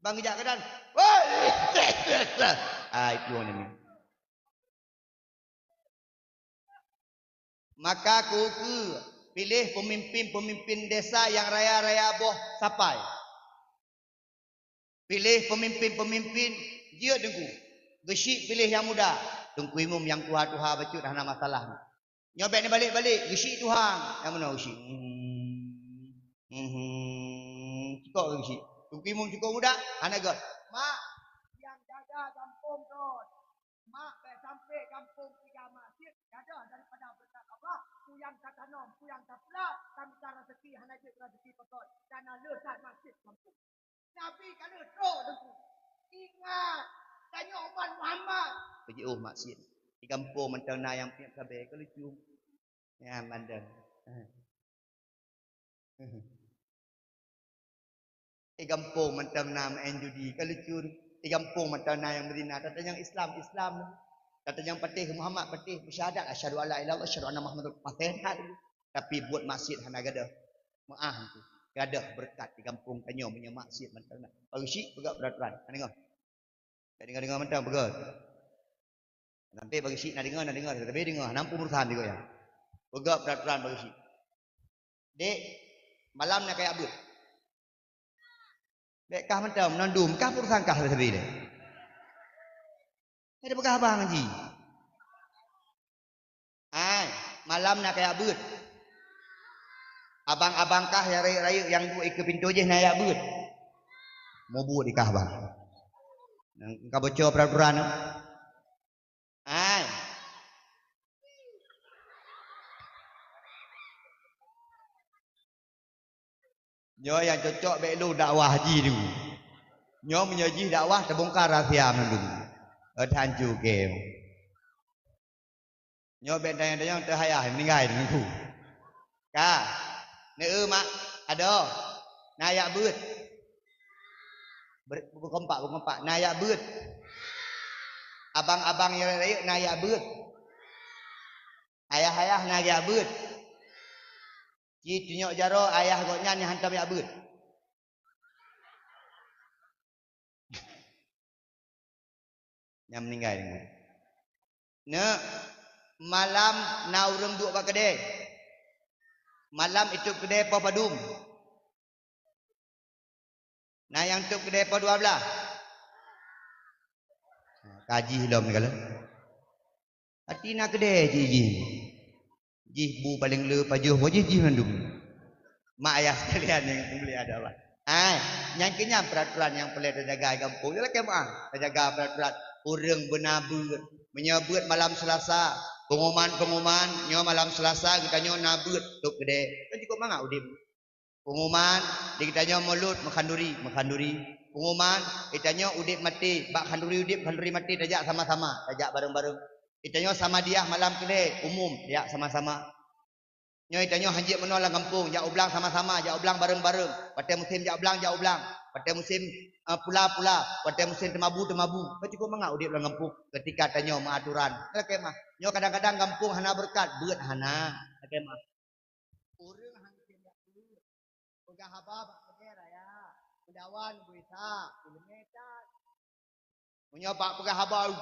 Ban geujak keunan. Woi! Ah, itu nyan. Maka keu, keu piléh peumimpin-peumimpin desa nyang raya-raya boh sapai. Piléh peumimpin-peumimpin jeuet Teungku. Geuchik piléh nyang muda. Teungku Imum nyang tuha-tuha bacut hana masalah. Nyoe bèk neubalek-balek, Geuchik tuha. Nyang meunoe Geuchik. Hmm. Hmm. Cukôp Geuchik. Teungku Imum cukôp muda, hana göt. Mak, nyang jaga gampông droe. Tapi hana jeuet keu rezeki pokok, dan na le that masjid kampung. Nabi ka lheueh trok teungku. Ingat, tanyoe umat Muhammad. Beujiôh maksiet. Di gampông mantong na nyang piep sabe, ka lucu. Nyan mantong. Di gampông mantong na main judi, ka lucu. Di gampông mantong na nyang beuzina, tatanyong Islam, Islam. Tatanyong patéh, Muhammad patéh, beusyahadat, asyhadu alla ilaha illallah, asyhadu anna Muhammadar, patéh that. Tapi buet maksiet hana gadoh. Meu'ah tu. Gadoh beureukat di gampông tanyoe meunyoe maksiet mantong na. Bagi syik peugah peraturan. Ka deungoe? Ka deungoe-deungoe mantong peugah. Sampai bagi syik na deungoe, na deungoe, tapi deungoe, hana muphom urusan juga ya. Peugah peraturan bagi syik. Dek, malam na kajak beuet. Bèk kah mantong, meunan dum, kah urusan kah sabe-sabe deh. Ada peugah abang ji. Ai, malam na kajak beuet. Abang-abang kah nyang rayeuk-rayeuk nyang duek ikeue pintoe jih na jak beuet. Mubuet di kah bang. Nyang ka boco peraturan tu. Ai. Nyoe nyang cocok bèk lôn dakwah jih tu. Nyoe meunyoe jih dakwah teubongkar rahsia mandum. Eh, teuhancu keu. Nyoe bèk tanyong-tanyong teuhayah meuninggai teungku. Ka. Neu mak adoe. Na jak beuet. Ber-, beukompak, beukompak. Na jak beuet. Abang-abang nyang rayeuk na jak beuet. Ayah-ayah na jak beuet. Ci tunyok jaroe ayah gobnyan nyang hantom jak beuet. Nyang meuninggai deungon. Neuk, malam na ureueng duek bak keudè. Malam itôp keudè poh padum. Na nyang tôp keudè poh dua blah. Ka jih lom ni kala. Até na keudè jih, jih. Jih bu paleng le pajoh, wajih jih mandum. Mak ayah sekalian nyang dimuliakan Allah. Ai, nyang keu nyan peraturan nyang peureulèe tajaga di gampông. Nyoe lakèe meu'ah, tajaga peraturan. Ureueng beuna beuet. Meunyoe beuet malam Selasa, pengumuman-pengumuman, nyoe malam Selasa geutanyoe na beuet tôp keudè. Kan cukup mangat udép. Pengumuman, di geutanyoe mulod meukhanduri, meukhanduri. Pengumuman, geutanyoe udép maté, bak khanduri udép, khanduri maté tajak sama-sama, tajak bareng-bareng. Geutanyoe Samadiyah malam keudè, umum, jak sama-sama. Nyoe geutanyoe hanjeuet meunoe lam gampông, jak u blang sama-sama, jak u blang bareng-bareng. Watèe musém jak u blang, jak u blang. Watèe musém, eh, pula, pula. Watèe musém teumabu, teumabu. Kan cukup mangat udép lam gampông. Keutika tanyoe meuaturan. Lakèe meu'ah. Nyoe kadang-kadang gampông hana beureukat, beuet hana. Lakèe meu'ah. Ureueng han keuneuk jak beuet. Peugah haba bak keudè raya. Meudawa neubri sa, ileumèe that. Meunyoe bak peugah haba,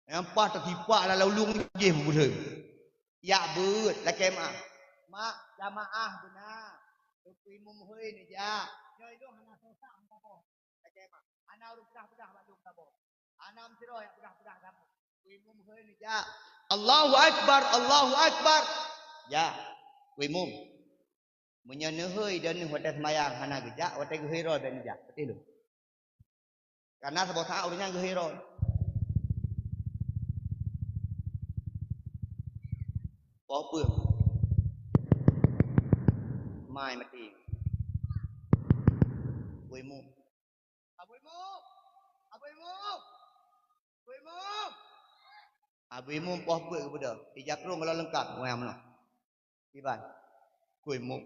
nyang paih teusipak lam ulông jih beubeuleuen. Jak beuet, lakèe meu'ah. Mak, jamaah beuna. Teungku Imum hôi neujak. Nyoe ilôn hana soe sa meusaboh. Lakèe meu'ah. Hana ureueng peugah-peugah bak lôn saboh. Hana meusidroe nyang peugah-peugah kamoe. Teungku Imum hôi neujak. Allahu Akbar, Allahu Akbar. Jak. Teungku Imum. Meunyoe neuhôi dan neuh watèe seumayang hana geujak, watèe geuhôi droe bèk neujak. Beutôi lôn. Karena saboh saát ureueng nyan geuhôi droe. Poh peue? Mai maté. Teungku Imum. Abu Imum! Abu Imum! Abu Imum! Abu Imum poh peuet geubeudôh, ija krueng gohlom leungkab, wayang meunoe. Kiban? Teungku Imum.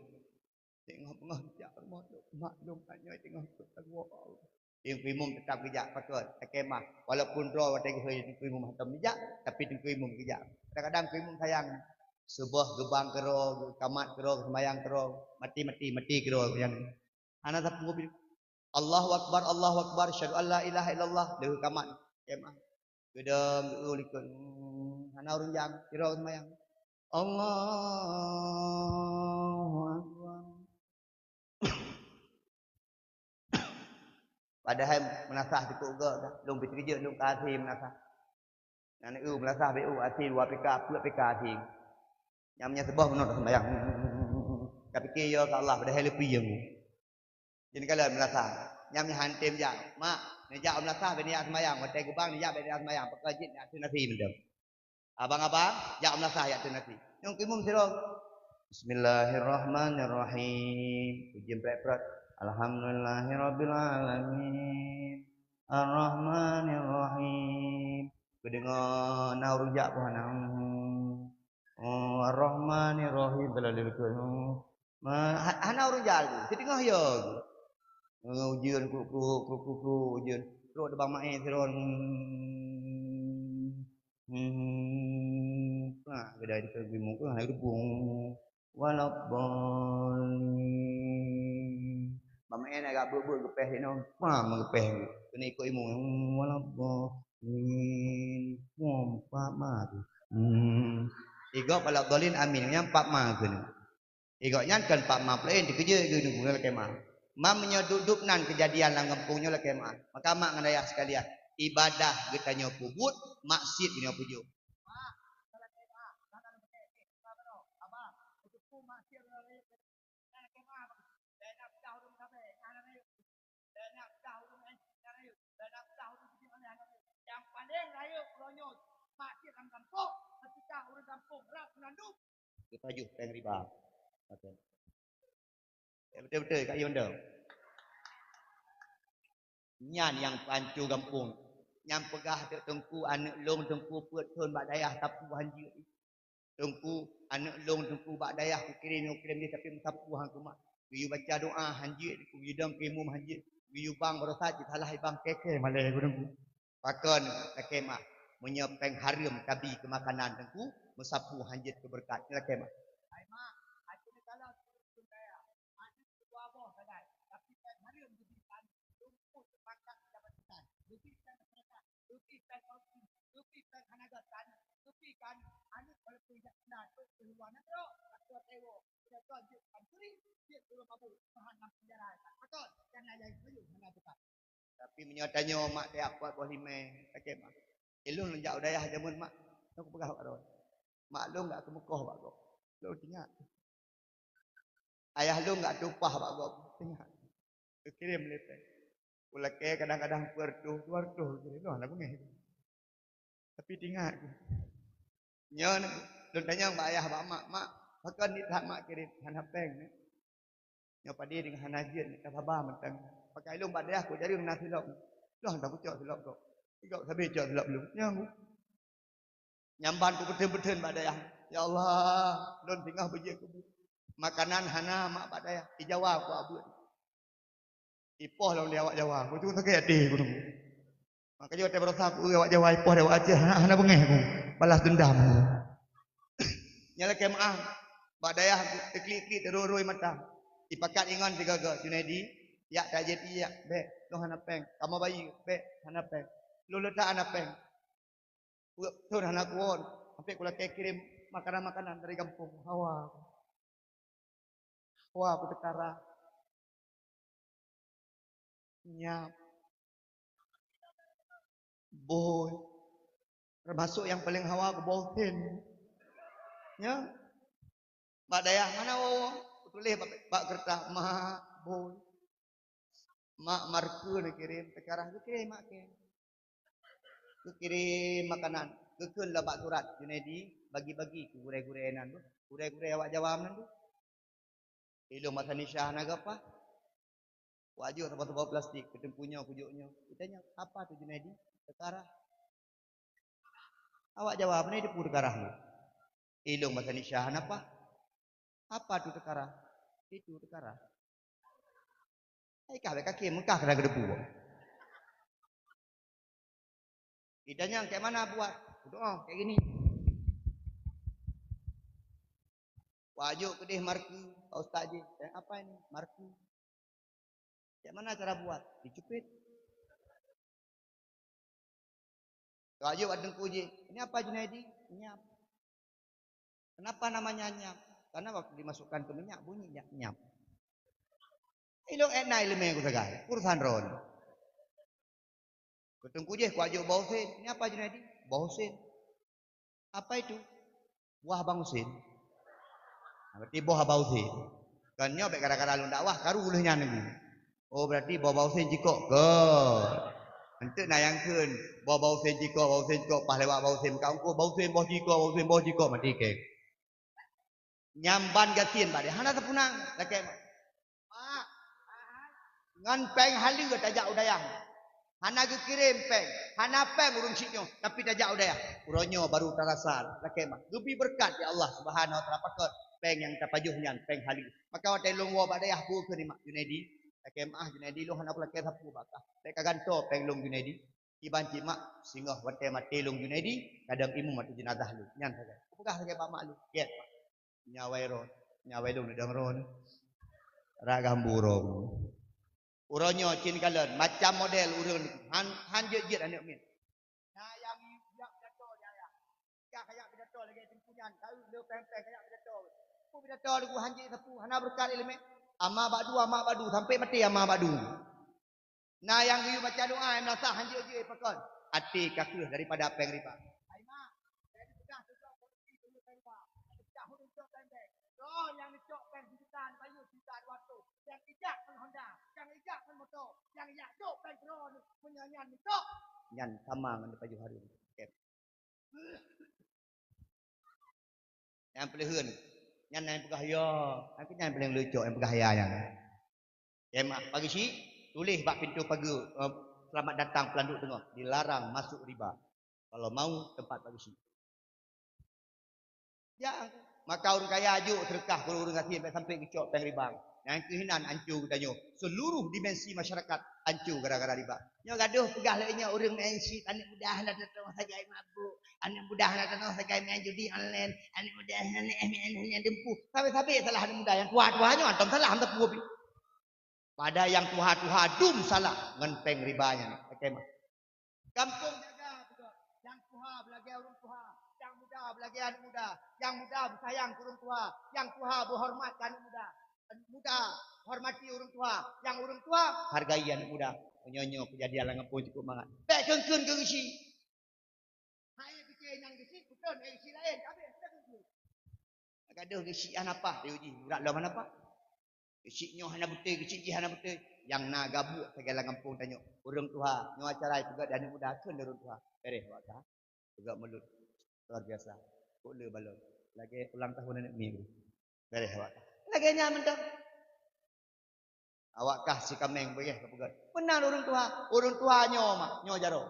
Teungoh beungoh jak rumoh lôn, mak lôn ka nyoe teungoh peuet tanggoe. Teungku Imum teutap geujak, pakon, lakèe meu'ah. Walaupun droe watèe geuhôi Teungku Imum hantom geujak, tapi Teungku Imum geujak. Kadang-kadang Teungku Imum sayang. Suboh geubang keudroe, geukamat keudroe, geuseumayang keudroe, maté-maté, maté keudroe nyan. Hana sapeue pih. Allahu Akbar, Allahu Akbar, asyhadu an la ilaha illallah, lheueh kamat. Jamaah. Geudong, geu likot. Hmm, hana ureueng jak, sidroe seumayang. Allahu Akbar. Padahai meunasah cukup gèt dah. Lôn pih teukeujot lôn ka akhé meunasah. Nyan eu meunasah beu akhé dua pika, peuet pika akhé. Nyang meunyoe seuboh bunoe seumayang. Ka pike yo keu Allah padahai leupie nyang. Jadi kalau meunasah, nyang meuhan tem jak, mak, neujak meunasah beu neujak seumayang, watèe geubang neujak beu neujak seumayang, pakon jeuet neujak ateueh nasi mantong. Abang-abang, jak meunasah jak ateueh nasi. Nyang Teungku Imum sidroe. Bismillahirrahmanirrahim. Ujeuen prek-prek. Alhamdulillahirabbil alamin. Arrahmanirrahim. Keudeungoe na ureueng jak pih hana. Oh, Arrahmanirrahim. Kalau dia betul. Ma-, ha-, hana ureueng jak lagi. Siteungoh ya. Eh, ujeuen kruk-kruk, kruk-kruk, ujeuen. Trok teubang maé sidroe. Hmm. Nah, kedai di Kebimuk, nah, geudebong. Waladdallin. Bak maé agak beuet-beuet geupéh inoe. Pah, meugeupéh. Keuneuk ikot imum. Waladdallin. Pom, pah ma tu. Hmm. Igok waladdallin amin. Nyang pah ma keuneuk. Igok nyan kan pah ma peureulée dikeujeuet geuneuk lakée ma. Ma meunyoe dub-dub nan keujadian lam gampông nyoe lakée ma. Maka mak ngon ayah sekalian, ibadah geutanyoe peubuet, maksiet geutanyoe peujok. Nyang paleng rayeuk uroe nyoe, maksiet lam gampông, ketika ureueng gampông rab meunandum. Geupajoh péng riba. Beutôi-beutôi, Kak Yonda. Nyan nyang peuhanco gampông. Nyang peugah teuk teungku, aneuk lôn teungku peuet thon bak dayah sapeue han jeuet. Teungku, aneuk lôn teungku bak dayah kukirém, kukirém jih tapi meusapeue han kumat. Geuyue baca doa han jeuet, geuyue dong keu imum han jeuet, geuyue bang baroesa jih salah ibang kèe-kèe malèe ku teungku. Pakon lakée ma, meunyoe péng hareuem tabi keu makanan teungku, meusapeue han jeuet keu beureukat lakée ma. Hai mak, aci neukalon keu dayah, aneuk dua boh sagai, tapi péng hareuem geubri tan, lumpah teupakat jabatan, geubri tan masyarakat, geubri tan korupsi, geubri tan hana gatan, geubri kan aneuk walaupun jak keunan trok keu luwa nanggroe, atau tewo, udah tu jeuet pancuri, jeuet turun mabuk, tahan lam penjara. Pakon, kan ayah itu hana tukar. Tapi meunyoe tanyoe mak teuh pat boh limai, lakée ma. Ilôn lôn jak u dayah jameun mak, lôn kupeugah bak droe. Mak lôn gak keumeukoh bak gob. Lôn teuingat. Ayah lôn gak teupah bak gob. Teuingat. Geukirém lé péng. Ulakée kadang-kadang peuet reutôh, dua reutôh geukirém. Lôn hana beungéh. Tapi teuingat ku. Nyoe lôn tanyong bak ayah bak mak, "Mak, pakon nit that mak kirém hana péng nyoe? Nyoe padé deungon hana jeuet nyoe ka saba mantong. Pakai lôn bak dayah ku jareueng na silop. Lôn hantom kucok silop gob. Gob sabe cok silop lôn." Nyoe ku. Nyang ban ku peutheun-peutheun bak dayah. "Ya Allah, lôn singoh beujeuet keu buet. Makanan hana mak bak dayah. Ijawa ku abeuet." Ipoh lom lé awak Jawa. Ku tu sakét até ku tu. Maka jeuet watée baroesa ku awak Jawa ipoh lé awak Aceh, hana, hana beungéh ku. Balas dendam ku. Nyan lakée meu'ah. Bak dayah ku teuklik-klik teuroi-roi mata. Ipakat ingon sigoe-goe, "Junaidi, jak tajép ié, bék, lôn hana péng. Kamoe bayi, bék, hana péng. Lôn le that hana péng." Peuet thon hana kuwon, sampai kulakée kirém makanan-makanan dari gampông. Hawa. Hawa ku teukarah. Nyap. Boh. Termasuk nyang paleng hawa ku boh sen. Nyoe. Bak dayah hana woe-woe. Kutuléh bak, bak keureutah, "Mak, boh." Mak marke neukirém, teukarah geukirém mak kèe. Geukirém makanan, geukheun lom bak surat, "Junaidi, bagi-bagi keu gurée-gurée nan tu, gurée-gurée awak Jawa nan tu." Ilôn masa Nisha hana gapa. Wajok saboh-saboh plastik, keu teungku nyoe, kujok nyoe. Itanyong, "Apa tu Junaidi?" "Teukarah." Awak Jawa, "Pane teupeu teukarah nyoe?" Ilôn masa Nisha hana pah. "Apa tu teukarah?" "Itu teukarah." Hai kah bék kakém, meukah keunan geuteupeue. Ditanyong, "Kayak mana buat?" "Doa kayak gini." Wajok keudeh marke, Pak Ustaz jih. "Kayak apa ini?" "Marke." "Kayak mana cara buat?" Dicupit. Rajuk bak teungku jih, "Ini apa Junaidi?" "Nyap." "Kenapa namanya nyap?" "Karena waktu dimasukkan ke minyak, bunyi nyap-nyap." Ilôn ék na ileumèe ku sagai, urusan droeneuh. Keu teungku jih kuajok boh usen. "Ini apa Junaidi?" "Boh usen." "Apa itu?" "Buah abang usen." "Berarti boh abang usen." Kan nyoe bék gara-gara lôn dakwah, karu lheueh nyan nunggu. Oh, berarti boh abang usen jikok ke? Enteuk na nyang kheun, boh abang usen jikok, abang usen jikok, paih lewat abang usen, meukat ungkot, "Abang usen boh jikok, abang usen boh jikok," mati kèe. Nyan ban gasien bak dayah, hana teupeunang, lakée mak. Mak, ngon péng haleue tajak u dayah. Hana geukirém péng, hana péng ureuëng syiek nyoe, tapi tajak u dayah. Uroe nyoe baru tarasa, lakée mak. Geubri beureukat lé Allah Subhanahu wa Taala, pakon péng nyang tapajoh nyan, péng haleue. Maka watée lôn woe bak dayah, peue kheun mak Junaidi, lakée mak, ah, Junaidi, lôn hana kulakée sapeue bak kah. Bék kagantoe péng lôn Junaidi. Kiban cit mak, singoh watée maté lôn Junaidi, kadang imum ateueh jeunazah lôn. Nyan sagai. Kupeugah sagai bak mak lôn, "Gét, mak. Nyawai ro, nyawai lôn neudong ro ni. Ragam burong." Uroe nyoe cit kalon, macam model ureuëng han, han jeuet-jeuet aneuëk miet. Na nyang jak pidato di ayah. Ka kayak pidato lagée teungku nyan, tahu le péng-péng kayak pidato. Ku pidato lagu han jeuet sapeue, hana beureukat iéleumé. Ama bak du, ama bak du, sampai maté ama bak du. Na nyang geuyue baca doa, nyang meunasah han jeuet-jeuet pakon. Até ka kreueh daripada péng riba. Hai mak, jadi peugah teuntang polisi keu péng riba. Pecah ureuëng cok péng bank. Droe nyang neucok péng sijuta, neubayeue sijuta dua ratus. Nyang ijak ngon Honda, nyang ijak ngon moto, nyang ijak dok péng droe nyoe, meunyoe nyan neucok. Nyan sama ngon neupajoh hareuem. Oke. Nyang peuleuheuen, nyan nyang peugah ya, tapi nyan paléng leucok nyang peugah ya nyan. Jemaah pagi syik, tuléh bak pintoe pageue, eh, "Selamat datang Pelanduk Teungoh, dilarang masuk riba. Kalau mau tempat pagi syik." Ya, maka ureuëng kaya jok seudeukah keu ureuëng gasien, bék sampai geucok péng riba. Nyang keuh inan anco geutanyoe. Seluruh dimensi masyarakat anco gara-gara riba. Nyoe gadoh peugah lagée nyoe, ureuëng meu'en syik, aneuëk muda hana teuntong sagai mabuk, aneuëk muda hana teuntong sagai main judi online, aneuëk muda hana meu'en, hana dumpeue. Sabe-sabe salah aneuëk muda, nyang tuha-tuha nyoe hantom salah, hantom peue pih. Padahai nyang tuha-tuha dum salah ngon péng riba nyan. Oke mah. Gampông jaga beugöt. Nyang tuha beulagée ureuëng tuha, nyang muda beulagée aneuëk muda, nyang muda beusayang keu ureuëng tuha, nyang tuha beuhoreumat keu aneuëk muda. Muda hormati ureuëng tuha, nyang ureuëng tuha hargai aneuëk muda. Meunyoe nyoe keujadian lam gampông cukup mangat. Bék kheun-kheun keu geusyik. Hai geusyik nyang geusyik, beutôi hai geusyik laén, habéh sudah kheun-kheun. Gadoh geusyik hana paih, tayue jih urat lom hana paih. Geusyik nyoe hana beutôi, geusyik jih hana beutôi. Nyang na gabuek sagai lam gampông tanyoe. Ureuëng tuha, nyoe acara peugöt di aneuëk muda, kheun di ureuëng tuha. Beureh awak kah. Peugöt mulod. Luar biasa. Kok le balon. Lagée ulang tahun aneuëk mi. Beureh awak kah. Lagée nyan mantong. Awak kah si kaméng beureh ka peugöt. Meunan ureuëng tuha. Ureuëng tuha nyoe mak, nyoe jaroe.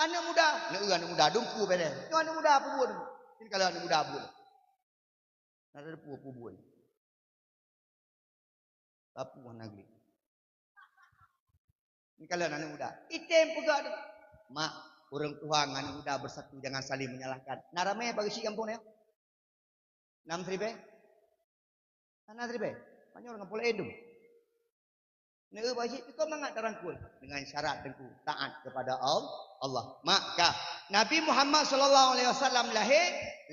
Aneuëk muda, neu aneuëk muda, dumpeue beureh. Nyoe aneuëk muda peue buet. Ini kalau aneuëk muda buet. Na teupeue peue buet. Sapeue hana gleh. Ni kalon aneuëk muda. Item peugah tu. Mak, ureuëng tuha ngon aneuëk muda bersatu, jangan saling menyalahkan. Na ramé bak geusyik gampông nyoe? Nam siribée? Hana siribée? Panyol ngon pulai dum. Neu bak geusyik teuka mangat tarangkul dengan syarat teungku taat kepada Al-, Allah. Maka Nabi Muhammad sallallahu alaihi wasallam lahé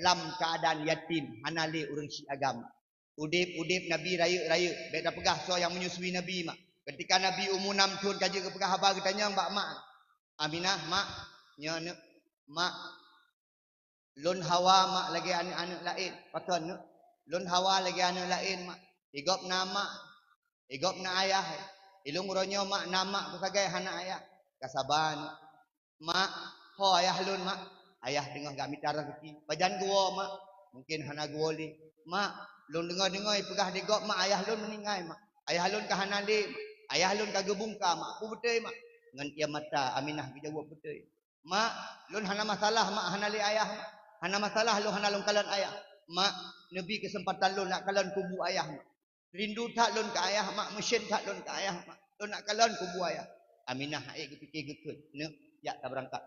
lam keuadaan yatim, hana lé ureuëng syik agam. Udeb-udeb Nabi rayeuk-rayeuk, bék tapeugah soe nyang menyusui Nabi mak. Ketika Nabi umu nam thon ka jeuet geupeugah haba geutanyong bak mak Aminah, "Mak, nyoe neuk, mak, lôn hawa mak lagée aneuëk-aneuëk laén." "Pakon neuk?" "Lôn hawa lagée aneuëk laén mak. Igop na mak, igop na ayah. Ilôn uroe nyoe mak na mak kusagai hana ayah." "Ka saba neuk." "Mak, ho ayah lôn mak?" "Ayah teungoh gak mita raseuki." "Pajan geuwoe mak?" "Mungkin hana geuwoe lé." "Mak, lôn deungoe-deungoe ipeugah di gob mak ayah lôn meuninggai mak. Ayah lôn ka hana lé mak. Ayah lôn ka geubungka mak." "Peue beutôi mak?" Ngon ie mata Aminah geujaweueb beutôi. "Mak, lôn hana masalah mak hana lé ayah mak. Hana masalah lôn hana lôn kalon ayah. Mak, neubi keuseumpatan lôn nak kalon kubu ayah mak. Rindu that lôn keu ayah mak, meusen that lôn keu ayah mak. Lôn nak kalon kubu ayah." Aminah hana geupike geukheun, "Neuk, jak tabeurangkat."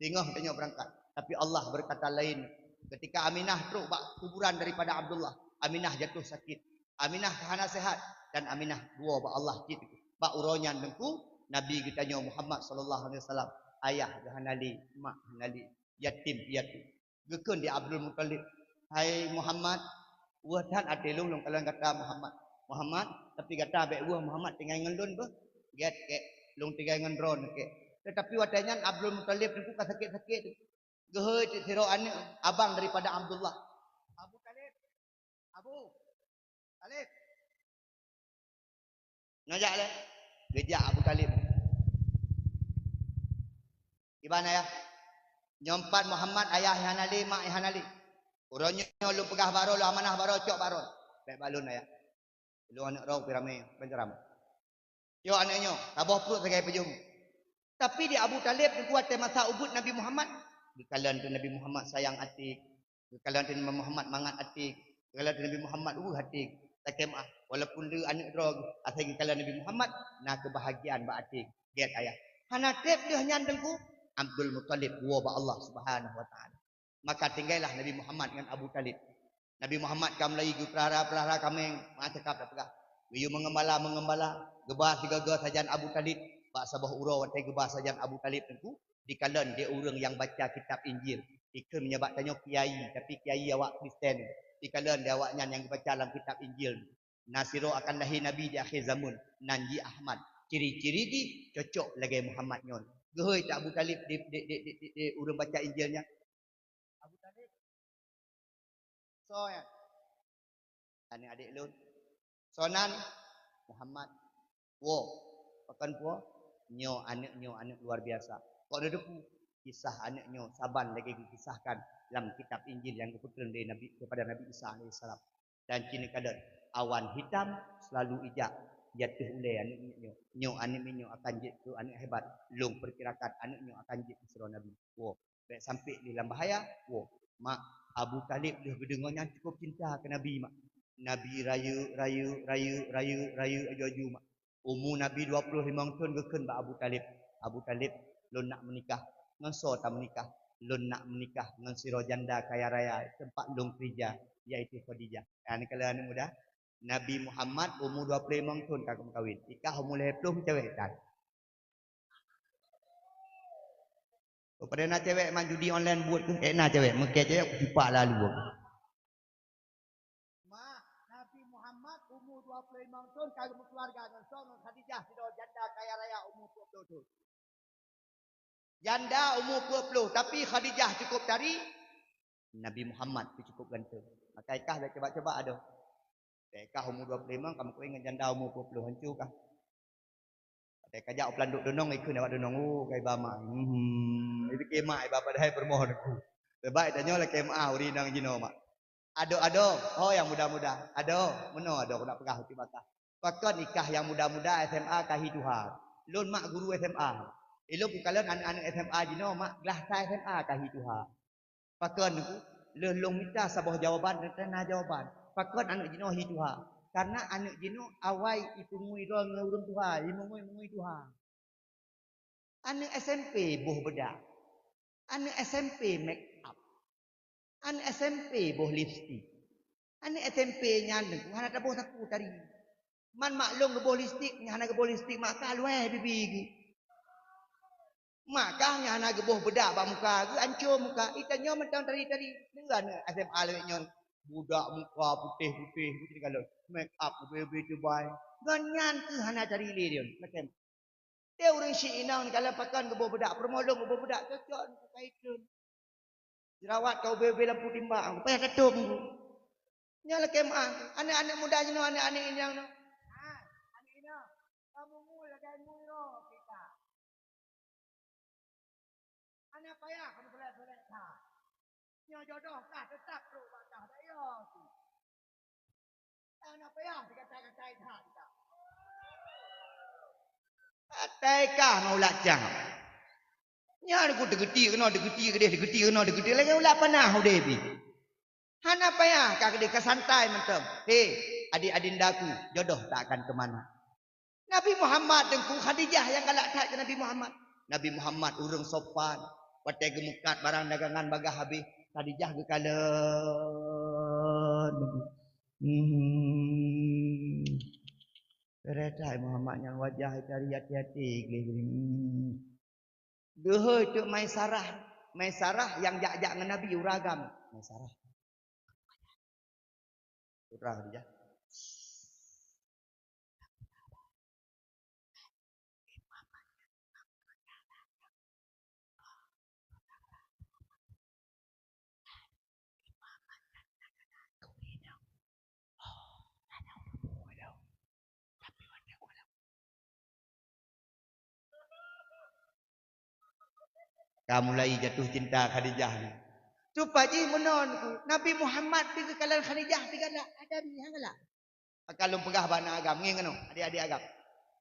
Singoh tanyoe beurangkat. Tapi Allah berkata lain. Ketika Aminah trok bak kuburan daripada Abdullah, Aminah jatuh sakit. Aminah ka hana sehat dan Aminah duo bak Allah cit. Bak uroe nyan teungku, Nabi geutanyoe Muhammad sallallahu alaihi wasallam, ayah geuhana lé, mak hana lé, yatim piatu. Geukheun di Abdul Muthalib, "Hai Muhammad, weueh that até lôn lôn kalon gata Muhammad. Muhammad, tapi gata bék weueh Muhammad tinggai ngon lôn beuh. Gét kek, lôn tinggai ngon droeneuh kek." Teutapi watée nyan Abdul Muthalib teungku ka sakét-sakét. Geuhôi teuk sidroe aneuëk abang daripada Abdullah. "Abu Thalib, Abu Thalib." Nyoe jak lé. Geujak Abu Thalib. Iban ayah. Nyoe pat Muhammad ayah nyang hana lé, mak nyang hana lé. Uroe nyoe lôn peugah bak droe, lôn amanah bak droe, cok bak droe. Bèk bak lôn, ayah. Lôn aneuk droe pih ramè, ban ceramah. Cok aneuk nyoe, saboh pruet sagai peujeuem. Tapi di Abu Thalib, teungku, watèe masa ubeut Nabi Muhammad, geukalon teuh Nabi Muhammad sayang até, geukalon teuh Nabi Muhammad mangat até, geukalon teuh Nabi Muhammad weueh até, lakèe meu'ah. Walaupun le aneuk droe, asai geukalon Nabi Muhammad, na keubahagiaan bak até, gèt ayah. Hana trép lheueh nyan, teungku, Abdul Muthalib woe bak Allah Subhanahu wa Ta'ala. Maka tinggai lah Nabi Muhammad ngon Abu Thalib. Nabi Muhammad ka mulai geupeulahra-peulahra kaméng, meu'ah cakap tapeugah. Geuyue meungeumbala-meungeumbala, geuba sigoe-goe sajan Abu Thalib. Bak saboh uroe watèe geuba sajan Abu Thalib, teungku, dikalon di ureueng nyang baca kitab Injil. Ikheun meunyoe bak tanyoe kiai, tapi kiai awak Kristen. Dikalon di awaknyan nyang geubaca lam kitab Injil. Na sidroe akan lahé nabi di akhé zamon, nan jih Ahmad. Ciri-ciri jih cocok lagèe Muhammad nyoe. Geuhôi teuh Abu Thalib di, di, di ureueng baca Injil nyan. Abu Thalib, soe nyan? Aneuk adék lôn. Soe nan? Muhammad. Woe. Pakon puwoe? Nyoe aneuk, nyoe aneuk luar biasa. Kok neuteupeue? Kisah aneuk nyoe saban lagèe geukisahkan lam kitab Injil nyang geupeutrön lé Nabi, daripada Nabi Isa alaihissalam. Dan cit neukalon, awan hitam selalu ijak i ateueh ulèe aneuk miet nyoe. Nyoe aneuk miet nyoe akan jeuet keu aneuk hebat. Lôn peukirakan aneuk nyoe akan jeuet keu sidroe nabi. Woe, bèk sampé lé lam bahaya. Woe, mak, Abu Thalib lheueh geudeungö nyan cukup cinta keu Nabi, mak. Nabi rayeuk, rayeuk, rayeuk, rayeuk, rayeuk aju-aju, mak. Umu Nabi dua ploh limong thon geukheun bak Abu Thalib, "Abu Thalib, lôn nak meunikah." "Ngon soe tameunikah?" "Lôn nak meunikah ngon sidroe janda kaya raya teumpat lôn keurija, yaitu Khadijah." Nyan keuh aneuk muda. Nabi Muhammad umu dua ploh limong thon ka geumeukawen. Ikah umu lhèe ploh cewek tan. Padahai na cewek man judi online buet keuh, eh, na cewek, meukeu cewek kucipak lalu. Mak, Nabi Muhammad umu dua ploh limong thon ka geumeukeuluwarga ngon soe, ngon Khadijah, sidroe janda kaya raya umu dua ploh thon. Janda umu dua ploh, tapi Khadijah cukup tari, Nabi Muhammad pih cukup ganteng. Maka ikah bèk coba-coba adoe. Bèk ikah umu dua ploh limong, ka meukawen ngon janda umu dua ploh, hanco kah. Watèe ka jak u Peulandôk Dunong, ikheun awak Dunong, "Oh, ka iba mak." Hmm, ipike mak iba padahai peurumoh teungku. Sabab tanyoe lakèe meu'ah ureueng inong jinoe mak. Adoe-adoe, ho nyang muda-muda. Adoe, meunoe adoe, keuneuk peugah u Tibaka. Pakon ikah nyang muda-muda S M A ka hi tuha. Lôn mak guru S M A. Ilôn kukalon aneuk-aneuk S M A jinoe mak glah sa S M A ka hi tuha. Pakon teungku? Lheueh lôn mita saboh jawaban, teuntang na jawaban. Pakon aneuk jinoe hi tuha? Karena aneuk jinoe awai ipeungui droe ngon ureueng tuha, imeungui-meungui tuha. Aneuk S M P boh beudak. Aneuk S M P make up. Aneuk S M P boh lipstik. Aneuk S M P nyan teungku hana taboh sapeue tari. Man mak lôn geuboh lipstik, nyan hana geuboh lipstik, mak ka luweh bibi geuh. Mak ka nyan hana geuboh beudak bak muka geuh, anco muka. Ih, tanyoe mantong tari-tari. Nyoe aneuk S M A lagèe nyoe. Beudak muka putéh-putéh, putéh kalon. Make up ubé-ubé teubai. Ngon nyan keuh hana tari lé lôn. Macam Teuh ureueng syiek inong, kalau pakon geuboh beudak, peurumoh lôn geuboh beudak, cocok ngon kayèe lôn. Jerawat ka ubé-ubé lampu timbak, payah tatôp. Nyoe lakèe meu'ah, aneuk-aneuk muda jinoe, aneuk-aneuk inong nyoe. Ha, aneuk inong, kamoe ngon lagèe ngon roh kita. Hana payah kamoe solek-solek that. Nyoe jodoh kah teutap trok bak kah, dak yo. Hana payah dikatai-katai that. Katai kah ngon ulat cang. Nyan ku teugeuti keunoe, teugeuti keudeh, teugeuti keunoe, teugeuti lagèe ulat panah udeb pih. Hana payah ka keudeh, ka santai mantong. He, adik adindaku, jodoh tak akan ke mana. Nabi Muhammad teungku, Khadijah nyang galak that keu Nabi Muhammad. Nabi Muhammad ureueng sopan. Watèe geumeukat barang dagangan bagaih habéh, Khadijah geukalon. Hmm. Beureutai Muhammad nyang wajah tari até-até gleh-gleh. Hmm. Geuhôi teuk Maisarah. Maisarah nyang jak-jak ngon Nabi ureueng agam. Maisarah. Surah Khadijah. Ka mulai jatuh cinta Khadijah ni. Cupa jih meunoe Teungku. Nabi Muhammad pi geukalon Khadijah pi galak. Ada pi nyang galak. Maka lôn peugah bak aneuk agam, ngieng keunoe, adik-adik agam.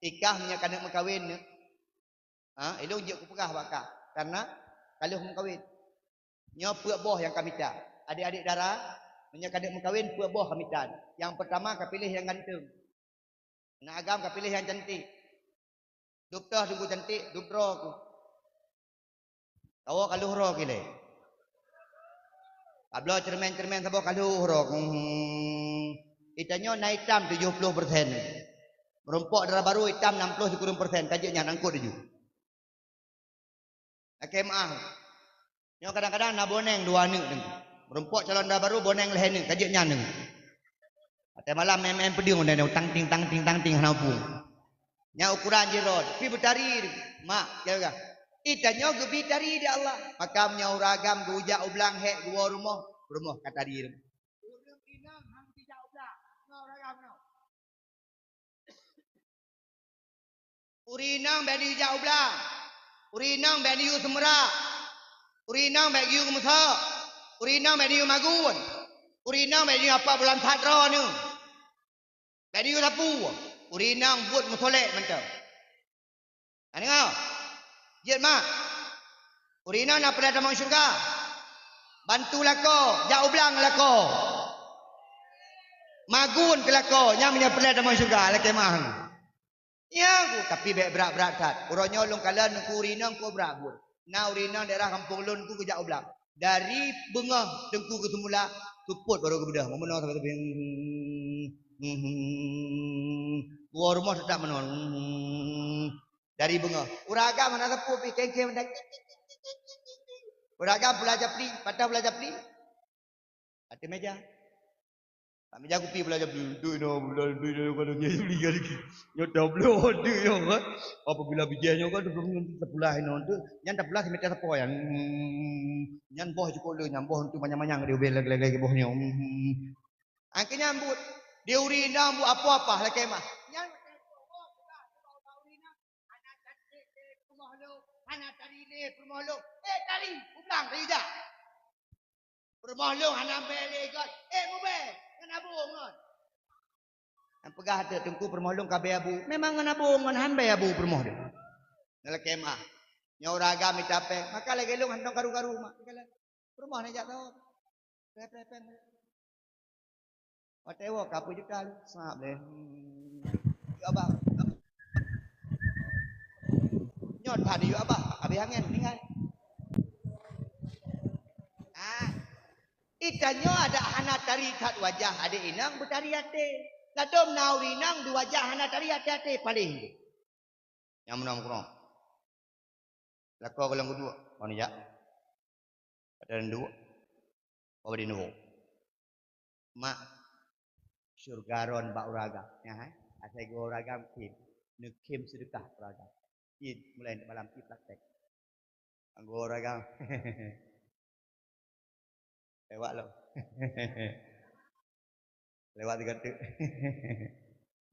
Ikah meunyoe ka neuk meukawen neuk, ha, ilôn jeuet kupeugah bak kah. Karena ka lheueh meukawen. Nyoe peuet boh nyang ka mita. Adik-adik dara, meunyoe ka neuk meukawen, peuet boh ka mita. Nyang peurtama ka piléh nyang ganteng. Aneuk agam ka piléh nyang cantik. Dub toh Teungku cantik, dub droe ku. Kawoe ka lheueh droe kilée. Ka bloe ceureumen-ceureumen saboh ka lheueh droe ku. Hmm. Itanyoe na itam tujoh ploh persen. Meurumpok dara barô itam nam ploh sikureueng persen. Ka jeuet nyan angkot laju. Lakée meuáh. Nyoe kadang-kadang na boneng dua aneuk Teungku. Meurumpok calon dara barô boneng lhée aneuk, ka jeuet nyan Teungku. Watée malam mém-mém peudeueng, tang ting, tang ting, tang ting, hana muphom. Nyan ukuran jih rot, pi beutari, mak, jaga. Itanyoe geubi tari di Allah. Maka meunyoe ureueng agam geujak u blang hék geuwoe rumoh, rumoh ka tari. Ureueng inong han geujak u blang, nyoe ureueng agam nyoe. Ureueng inong bék neuyue jak u blang. Ureueng inong bék neuyue seumeurak. Ureueng inong bék neuyue meusok. Ureueng inong bék neuyue magun. Ureueng inong bék neuyue apa bulan that droeneuh. Bék neuyue sapeue. Ureueng inong buet meusolek mantong. Na deungoe? Jeuet mak. Ureueng inong na peureulée tamong syeuruga. Bantu lakoe, jak u blang lakoe. Magun keu lakoe, nyan meunyoe peureulée tamong syeuruga, lakée meuáh. Nyan ku, tapi bék brat-brat that. Uroe nyoe lôn kalon Teungku ureueng inong kok brat buet. Na ureueng inong daerah gampông lôn Teungku geujak u blang. Dari beungoh Teungku geuseumula, seupôt barô geubeudôh. Meunyoe sampai, geuwoe rumoh teutap meunoe. Dari beungoh. Ureueng agam hana sapeue pih, keng-keng mantong. Ureueng agam pula japli, patah pula japli. Ateueh méja. Bak méja kupi pula japli, duek inoe, pula duek inoe, kalau dia beli lagi. Nyoe tabloe duek nyoe kan. Apabila bijéh nyoe kan, tapula inoe tu, nyan tapula simeter sapo nyan. Hmm, nyan boh jukuk le, nyan boh tu manyang-manyang dia ubé lagi-lagi boh nyoe. Hmm. Angke nyambut, dia ureueng inong buet apa-apa lakée meuáh. Nyan hana tari lé peurumoh lôn, hana tari lé peurumoh lôn. Eh, tari, u blang tari jak. Peurumoh lôn hana bèe lé göt. Eh, mubèe, ngon abu ngon. Nyang peugah teuk Teungku peurumoh lôn ka bèe abu. Memang ngon abu ngon han bèe abu peurumoh lôn. Na lakée meuáh. Nyoe ureueng agam mita péng, maka lagée lôn hana karu-karu mak. Peurumoh na jak tawök. Preh, preh, péng. Watée woe ka peuet juta lé, sab lé. Hmm. Yue abah. Nyoe that yue abah, abéh angén, ninggai. Ah, itanyoe adak hana tari that wajah adék inong beutari até. Ladôm na ureueng inong di wajah hana tari até-até paléh. Nyang meunoe meukeurong. Lakoe gohlom geuduek, kon jak. Padahai duek. Padahai duek. Mak, syeuruga droen bak ureueng agam. Nyan hai, asai geuwoe ureueng agam khém. Neukhém seudeukah ureueng agam. Cit, mulai malam cit praktek. Anggo ureueng agam. Lewat lom. Lewat sigoe teuk.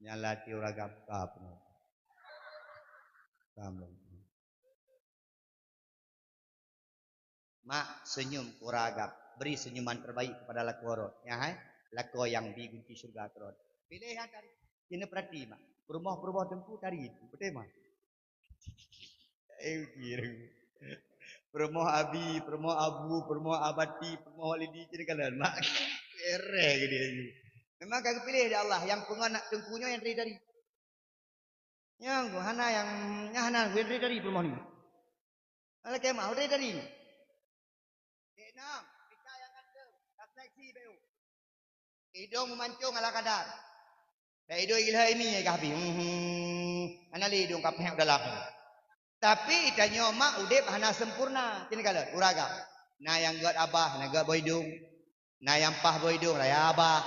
Nyan lati ureueng agam ka peunoh. Kam lom. Mak, senyum keu ureueng agam. Beri senyuman terbaik kepada lakoe droen. Nyan hai, lakoe nyang bi gunci syeuruga keu droen. Piléh nyang tari. Keuneuk peurati, Mak. Peurumoh-peurumoh Teungku tari. Beutôi, Mak? Eh, kira. Peurumoh Abi, peurumoh Abu, peurumoh Abati, peurumoh Walidi, cit kalon, Mak. Kere geude. Memang ka geupiléh lé Allah, nyang peungon Teungku nyoe nyang tari-tari. Nyang hana nyang, nyang hana nyang tari-tari peurumoh ni. Alakée mah, tari-tari. Dek nang, kita nyang ganteng, ka seleksi bayu. Idong meumancong ala kadar. Bèk idong ilhami ka habéh. Hmm, hana lé idong ka peuhék u dalam. Tapi itanyoe mak udeb hana sempurna. Cit kalon, ureueng agam. Na nyang gét abah, na gét boh idong. Na nyang paih boh idong, raya abah.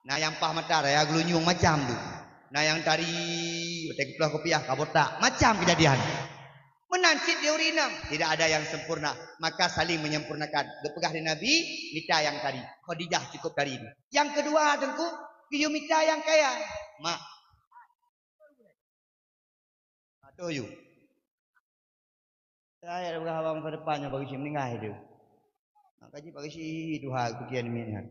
Na nyang paih mata, raya geulunyueng, macam tu. Na nyang tari, watée geuploh kupiah, ka botak. Macam keujadian. Meunan cit di ureueng inong, tidak ada yang sempurna, maka saling menyempurnakan. Geupeugah lé Nabi, mita nyang tari. Khadijah cukup tari. Nyang keudua, Teungku, geuyue mita nyang kaya. Mak. Atau yue. Saya peugah bak masa depan nyoe bagi cit meuninggai tu. Maka jih bagi si Tuhan kukian miet nyan.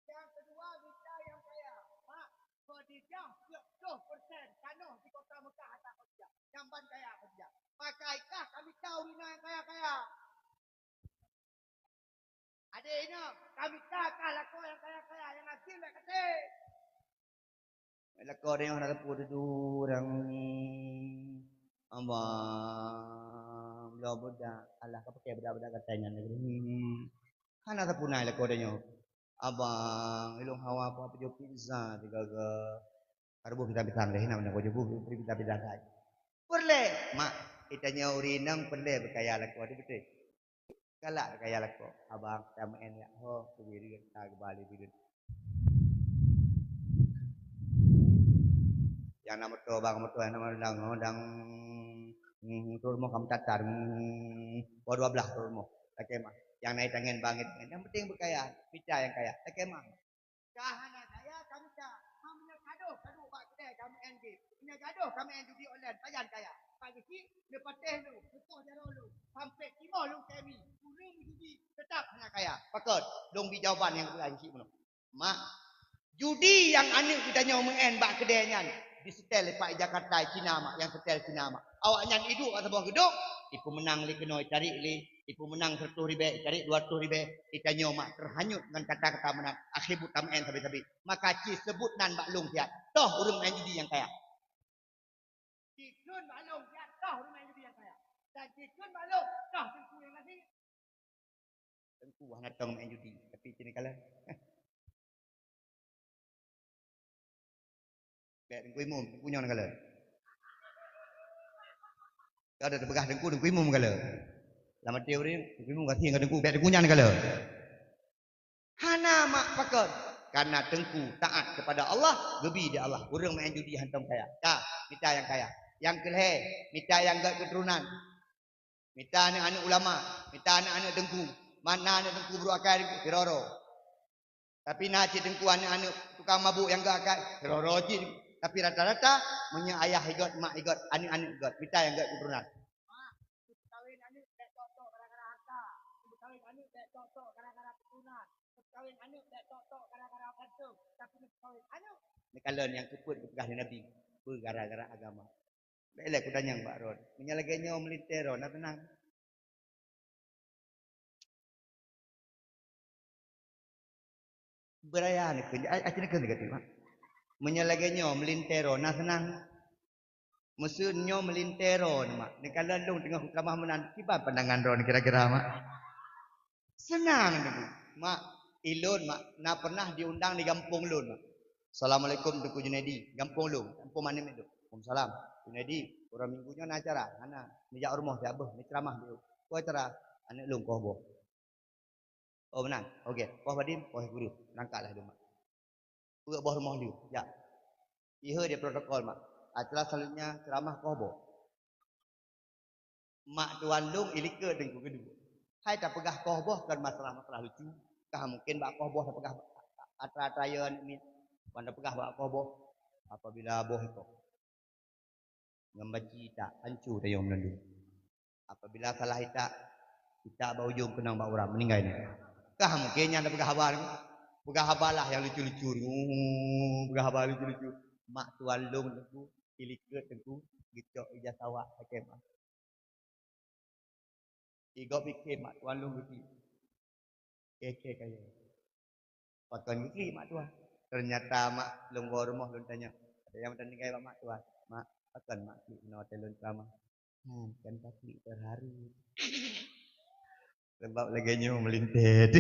Nyang keudua, mita nyang kaya. Mak, Khadijah peuet ploh persen tanoh di kota Mekah atra Khadijah. Nyang ban kaya Khadijah. Maka ikah ka mita ureueng inong nyang kaya-kaya. Adé inong, ka mita kah lakoe nyang kaya-kaya, nyang gasien bèk katé. Lakoe tanyoe hana sapeue dudoe, ureueng, abang, bloe bedak, alah ka pakai bedak-bedak gata nyan lagèe nyoe. Hana sapeue na lakoe tanyoe. Abang, ilôn hawa pajoh pizza sigaga. Ka ruboh pisang-pisang lé, na meunan pajoh buh pisang-pisang lé. Peureulèe, mak, geutanyoe ureueng inong peureulèe beukaya lakoe, beutôi? Galak kaya lakoe, abang, tameu'en yak ho, keubireuen, ka geuba lé bireuen. Nyang na moto, bang, moto nyang na dang, dang, hmm, trok rumoh ka meutatar, hmm, poh dua blah trok rumoh. Lakèe mah. Nyang na itangen, bang, itangen. Nyang penting beukaya, mita nyang kaya. Lakèe mah. Ka hana kaya ka mita. Ha, meunyoe gadoh, gadoh bak keudè ka meu'en game. Meunyoe gadoh ka meu'en judi online, pajan kaya. Bak geuchik, neupatéh lôn, neupoh jaroe lôn, sampoe timoh lôn keu mi, ureueng judi teutap hana kaya. Pakon? Lôn bi jawaban nyang geupeugah geuchik bunoe. Mak, judi nyang aneuk geutanyoe meu'en bak keudè nyan, diseutèl lé Pak Jakarta Cina, mak, nyang seutèl Cina, mak. Awaknyan iduek bak saboh geudong, ipeumeunang lé keunoe icari lé, ipeumeunang seratus ribèe, icari dua ratus ribèe, geutanyoe mak teuhanyut ngon kata-kata meunan, akhé buet tameu'en sabe-sabe. Maka ci seubut nan bak lôn siat, toh ureueng meu'en judi nyang kaya. Cikheun bak lôn siat, toh ureueng meu'en judi nyang kaya. Dan cikheun bak lôn, toh teungku nyang gasien. Teungku hana tong meu'en judi, tapi ci neukalon. Bèk teungku imum, teungku nyoe neukalon. Ka ada teupeugah teungku, teungku imum neukalon. Lam até ureueng, teungku imum gasien ngon teungku, bèk teungku nyan neukalon. Hana mak pakon. Karena teungku taat kepada Allah, geubi di Allah. Ureueng meu'en judi hantom kaya. Ka, mita nyang kaya. Nyang keulhèe, mita nyang gèt keuturonan. Mita aneuk-aneuk ulama, mita aneuk-aneuk teungku. Mana aneuk teungku brôk akai, sidroe-droe. Tapi na cit teungku aneuk-aneuk tukang mabôk nyang gèt akai, sidroe-droe cit. Tapi rata-rata, meunyoe ayah igèt, mak igèt, aneuk-aneuk igèt, mita nyang gèt keuturonan. Mak, meukawén aneuk bèk tok-tok gara-gara harta. Meukawén aneuk bèk tok-tok gara-gara keuturonan. Meukawén aneuk bèk tok-tok gara-gara ganteng. Tapi meukawén aneuk. Neukalon nyang keupeuet geupeugah lé Nabi, peugara-gara agama. Bèk lé kutanyong bak droen. Meunyoe lagèe nyoe meulintèe droen, na seunang. Beuraya neukheun, a-, aci neukheun sigoe teuk, mak. Meunyoe lagèe nyoe meulintèe droen, na seunang. Meuseu nyoe meulintèe droen, mak. Neukalon lôn teungoh kuceramah meunan, kiban pandangan droen kira-kira, mak? Seunang teungku. Mak, ilôn, mak, na pernah diundang di gampông lôn, mak. "Assalamualaikum, Teungku Junaidi." Gampông lôn, gampông Manéh Mèt lôn. "Waalaikumsalam. Junaidi, uroe Minggu nyoe na acara?" "Hana." "Neujak u rumoh siat beuh, neuceramah beuh." "Peue acara?" "Aneuk lôn koh boh." "Oh, meunan. Oke, poh padum?" "Poh guru." "Beurangkat lah dum, mak." Peuet boh rumoh lheueh, jak. Ihé di protokol, mak. Acara selanjutnya ceramah koh boh. Mak tuan lôn ilikot teungku keudua. Hai tapeugah koh boh kon masalah-masalah lucu. Ka mungken bak koh boh tapeugah atra-atra yo aneuk miet. Wan tapeugah bak koh boh, apabila boh ikoh ngon baci itak, hanco tayong meunandum. Apabila salah itak, itak bak ujong keunong bak uram, meuninggai nyan. Ka mungken nyan tapeugah haba. Peugah haba lah nyang lucu-lucu. Peugah haba lucu-lucu. Mak tuan lôn teungku, ilikot teungku, geucok ija sawak sakét mah. Igob ikém mak tuan lôn geuklik. Kèe-kèe kayèe. Pakon geuklik mak tuan? Ternyata mak lôn woe rumoh lôn tanyong. Ada nyang meunan tinggai bak mak tuan. "Mak, pakon mak klik inoe watèe lôn ceramah?" "Hmm, kan taklik terharu." Sebab lagèe nyoe meulintèe.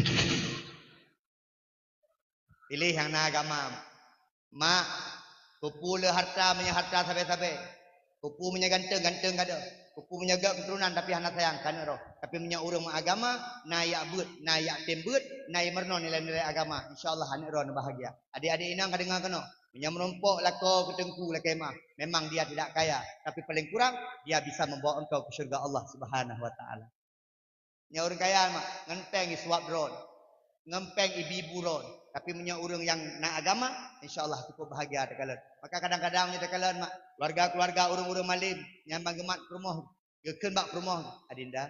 Piléh nyang na agama. Mak, keupeue le harta meunyoe harta sabé-sabé? Keupeue meunyoe ganteng, ganteng gadôh? Keupeue meunyoe gèt keuturonan tapi hana sayang keu aneuk droe? Tapi meunyoe ureueng meuagama, na jak beuet, na jak tem beuet, na jimeurunoe nilai-nilai agama, insya Allah aneuk droe neubahagia. Adik-adik inong ka deungö keunoe, meunyoe meurumpok lakoe keu teungku lakèe mah, memang dia tidak kaya, tapi paling kurang dia bisa membawa engkau ke syurga Allah Subhanahu wa Taala. Nyoe ureueng kaya mak, ngon péng isuap droen, ngon péng ibi-ibu droen. Tapi meunyoe ureueng nyang na agama, insya Allah cukup bahagia takalon. Maka kadang-kadang meunyoe takalon mak, keuluwarga-keuluwarga ureueng-ureueng malém nyang ban geumat peurumoh, geukheun bak peurumoh, "Adinda,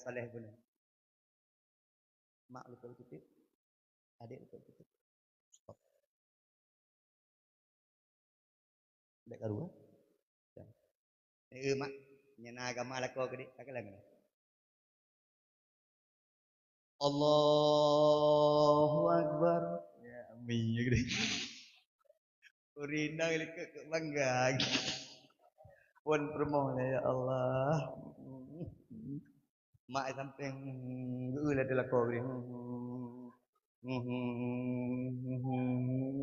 saleh bunoe. Mak lukok tutup. Adek lukok tutup. Stop. Dek karu, eh? Eh, mak. Nyana agama lakoe keu dek. Takkan lagi. Allahu Akbar. Ya, amin. Ya, gede. Ureueng inong likot keu bangga. Pon peurumoh, ya Allah. Mak sampeng geu ladeh lakoe geuh.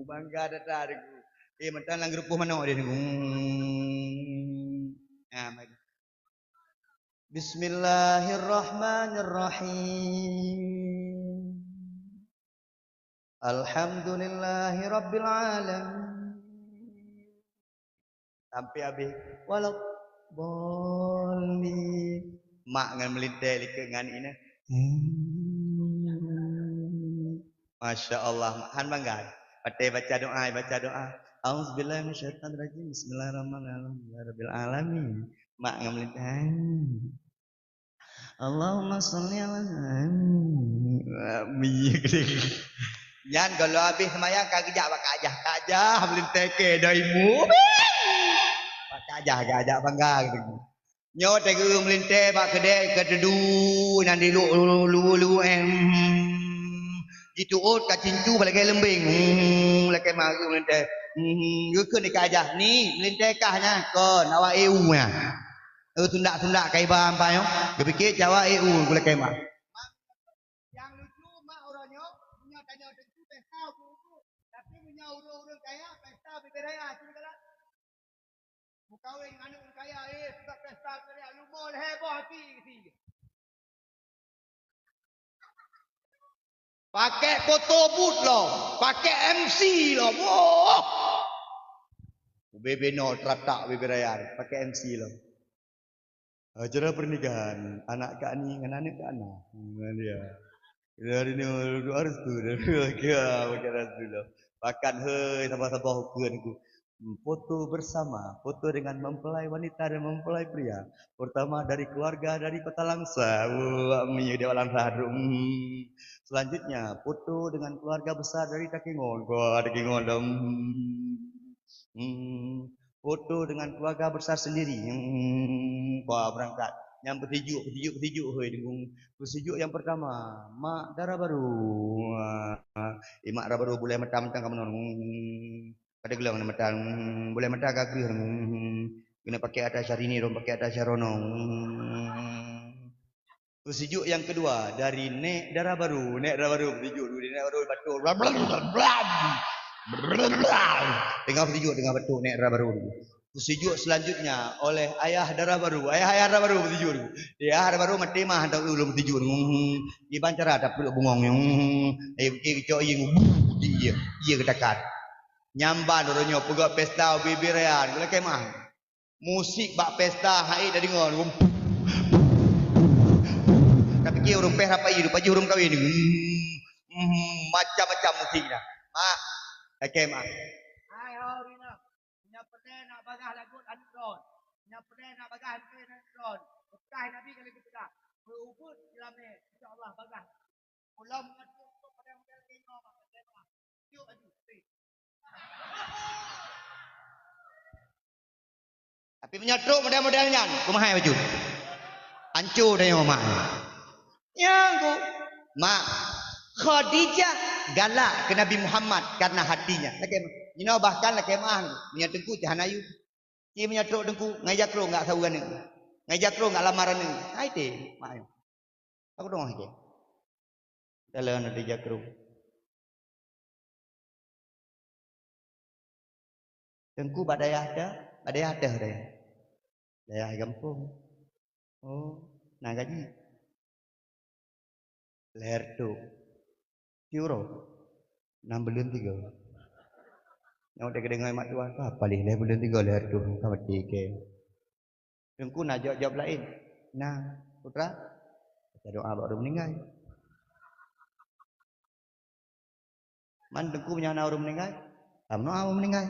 Bangga that-that Teungku. Eh, mantong lam geurupoh manok deh Teungku. Ah, mari. Bismillahirrahmanirrahim. Alhamdulillahirabbil alamin. Sampai habéh, "Waladdallin." Mak ngon meulintèe likot ngon inan. Hmm. Masya Allah, mak han bangga. Watèe baca doa, baca doa. Auzubillahi minasyaitonirrajim. Bismillahirrahmanirrahim. Alhamdulillahirabbil alamin. Mak ngon meulintèe. Allahumma shalli ala, amin. Nyan gohlom habéh seumayang ka geujak bak Kak Jah. Kak Jah, meulintèe keu daimu. Bak Kak Jah, Kak Jah bangga geutanyoe. Nyoe teugeue meulintèe bak keudè keudeudu, nyan di lu-, lu-, lu-, lu-, em. Jitu'ot ka cincu bak lagèe leumbeng. Hmm, lakèe mari meulintèe. Hmm, geukheun di Kak Jah, "Ni, meulintèe kah nyan?" "Kon, awak E U nyan." Eh, tundak-tundak ka iba ampai nyoe. Geupike cawa E U gulai kemah. Nyang lucu, mak uroe nyoe, meunyoe tanyoe teungku pesta ubu-ubu. Tapi meunyoe ureueng-ureueng kaya, pesta bibir raya, cuma galak. Meukawen ngon aneuk ureueng kaya, eh, peugah pesta bibir raya, leumo lhèe boh api geusie. Pakèk foto booth lom, pakèk M C lom. Woh! Ubé-bé nol teuletak bibir raya, pakèk M C lom. Acara pernikahan anak Kak Ni ngon aneuk Kak Na. Ngon dia. Dari ni doa restu, dari doa restu lom. Bahkan, hei, saboh-saboh ukeue nyoe. Foto bersama, foto dengan mempelai wanita dan mempelai pria. Pertama dari keluarga dari Kota Langsa. Wah, meunyoe di Langsa, hmm. Selanjutnya, foto dengan keluarga besar dari Takengon. Wah, Takengon dah. Hmm. Hmm. Foto dengan keluarga besar sendiri. Hmm. Wah, berangkat. Nyang peusijuek, peusijuek, peusijuek, hoi, deungon. Peusijuek yang pertama, mak dara baru. Wah. Eh, mak dara baru bulèe mata mantong ka meunan. Hmm. Pada geulong na mata, hmm, bulèe mata ka kreueh, hmm, keuneuk pakèk ata Syahrini, lom pakèk ata Syahrono, hmm. Peusijuek nyang keudua dari nèk dara baru, nèk dara baru peusijuek dulu, nèk dara baru batuk, blam, blam, blam, blam. Teungoh peusijuek, teungoh batuk nèk dara baru. Peusijuek selanjutnya oleh ayah dara baru, ayah-ayah dara baru peusijuek dulu. Ayah dara baru maté mah hantom ulôn peusijuek dulu. Hmm, kiban cara tapeuleuk bungong, hmm, eh, keucok ié, buh, di ié, ié geutakat. Nyan ban uroe nyoe peugöt pesta ubé-ubé raya, lakèe meu'ah. Musik bak pesta hai tadeungoe. Tapike ureueng pesta pai, rupa jih ureueng kawin. Hmm, hmm, macam-macam musik dah. Mak, lakèe meu'ah. Hai ho, Rina. Nyan peureulèe nak bagaih lagu aneuk droen. Nyan peureulèe nak bagaih aneuk droen. Peugah Nabi ka lheueh geupeugah. Meu-ubeuet silamé, insya Allah bagaih. Ulôn meungaku untuk pada model keunoe, Mak, lakèe meu'ah. Tapi meunyoe trok model-model nyan, kumaha bacut? Anco tanyoe mak. Nyang ku, mak, Khadijah galak keu Nabi Muhammad karena hatinya. Lakée meu'ah. Jinoe bahkan lakée meu'ah, meunyoe teungku cit hana yum. Ci meunyoe trok teungku, ngai jakrong gak saweue aneuk. Ngai jakrong gak lamar aneuk. Hai teh, mak. Aku dong hike. Dalam ada jakrong. Teungku bak dayah teuh, bak dayah teuh dayah. Dayah gampông. Oh, na gaji. Lhèe reutôh. Siuroe. Nam buleuen tiga. Nyang udah kedengai mak tuan, apa leh lhèe buleuen tiga lhèe reutôh ka mati ke. Teungku na jawab-jawab laén. Nah, putra, baca doa bak ureueng meuninggai. Man teungku meunyoe na ureueng meuninggai, tameudoa ureueng meuninggai.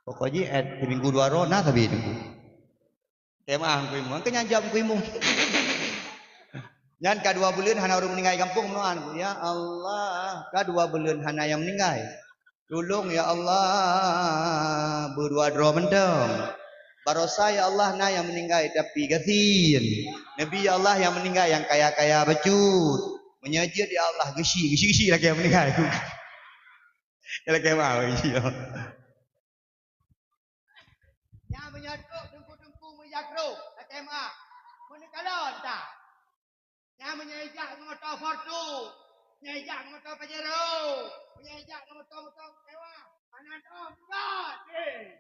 Pokok jih, eh, siminggu dua uroe na sabe teungku. Kemah Teungku Imum, keu nyang jawab Teungku Imum. Nyan ka dua buleuen hana ureueng meuninggai gampông meudoa, "Ya Allah, ka dua buleuen hana nyang meuninggai. Tulông ya Allah, beudua droe mantong. Barosa ya Allah na nyang meuninggai tapi gasien. Neubi ya Allah nyang meuninggai nyang kaya-kaya bacut. Meunyoe jeuet ya Allah geusyik, geusyik-syik lagèe nyang meuninggai." Lagèe mau, iya. Nyan meunyoe trok teungku-teungku meujakrong, lakèe meu'ah. Meuneukalon that. Nyan meunyoe ijak ngon moto Fortuner, meunyoe ijak ngon moto Pajero, meunyoe ijak ngon moto-moto mewah, hana dong surat, eh.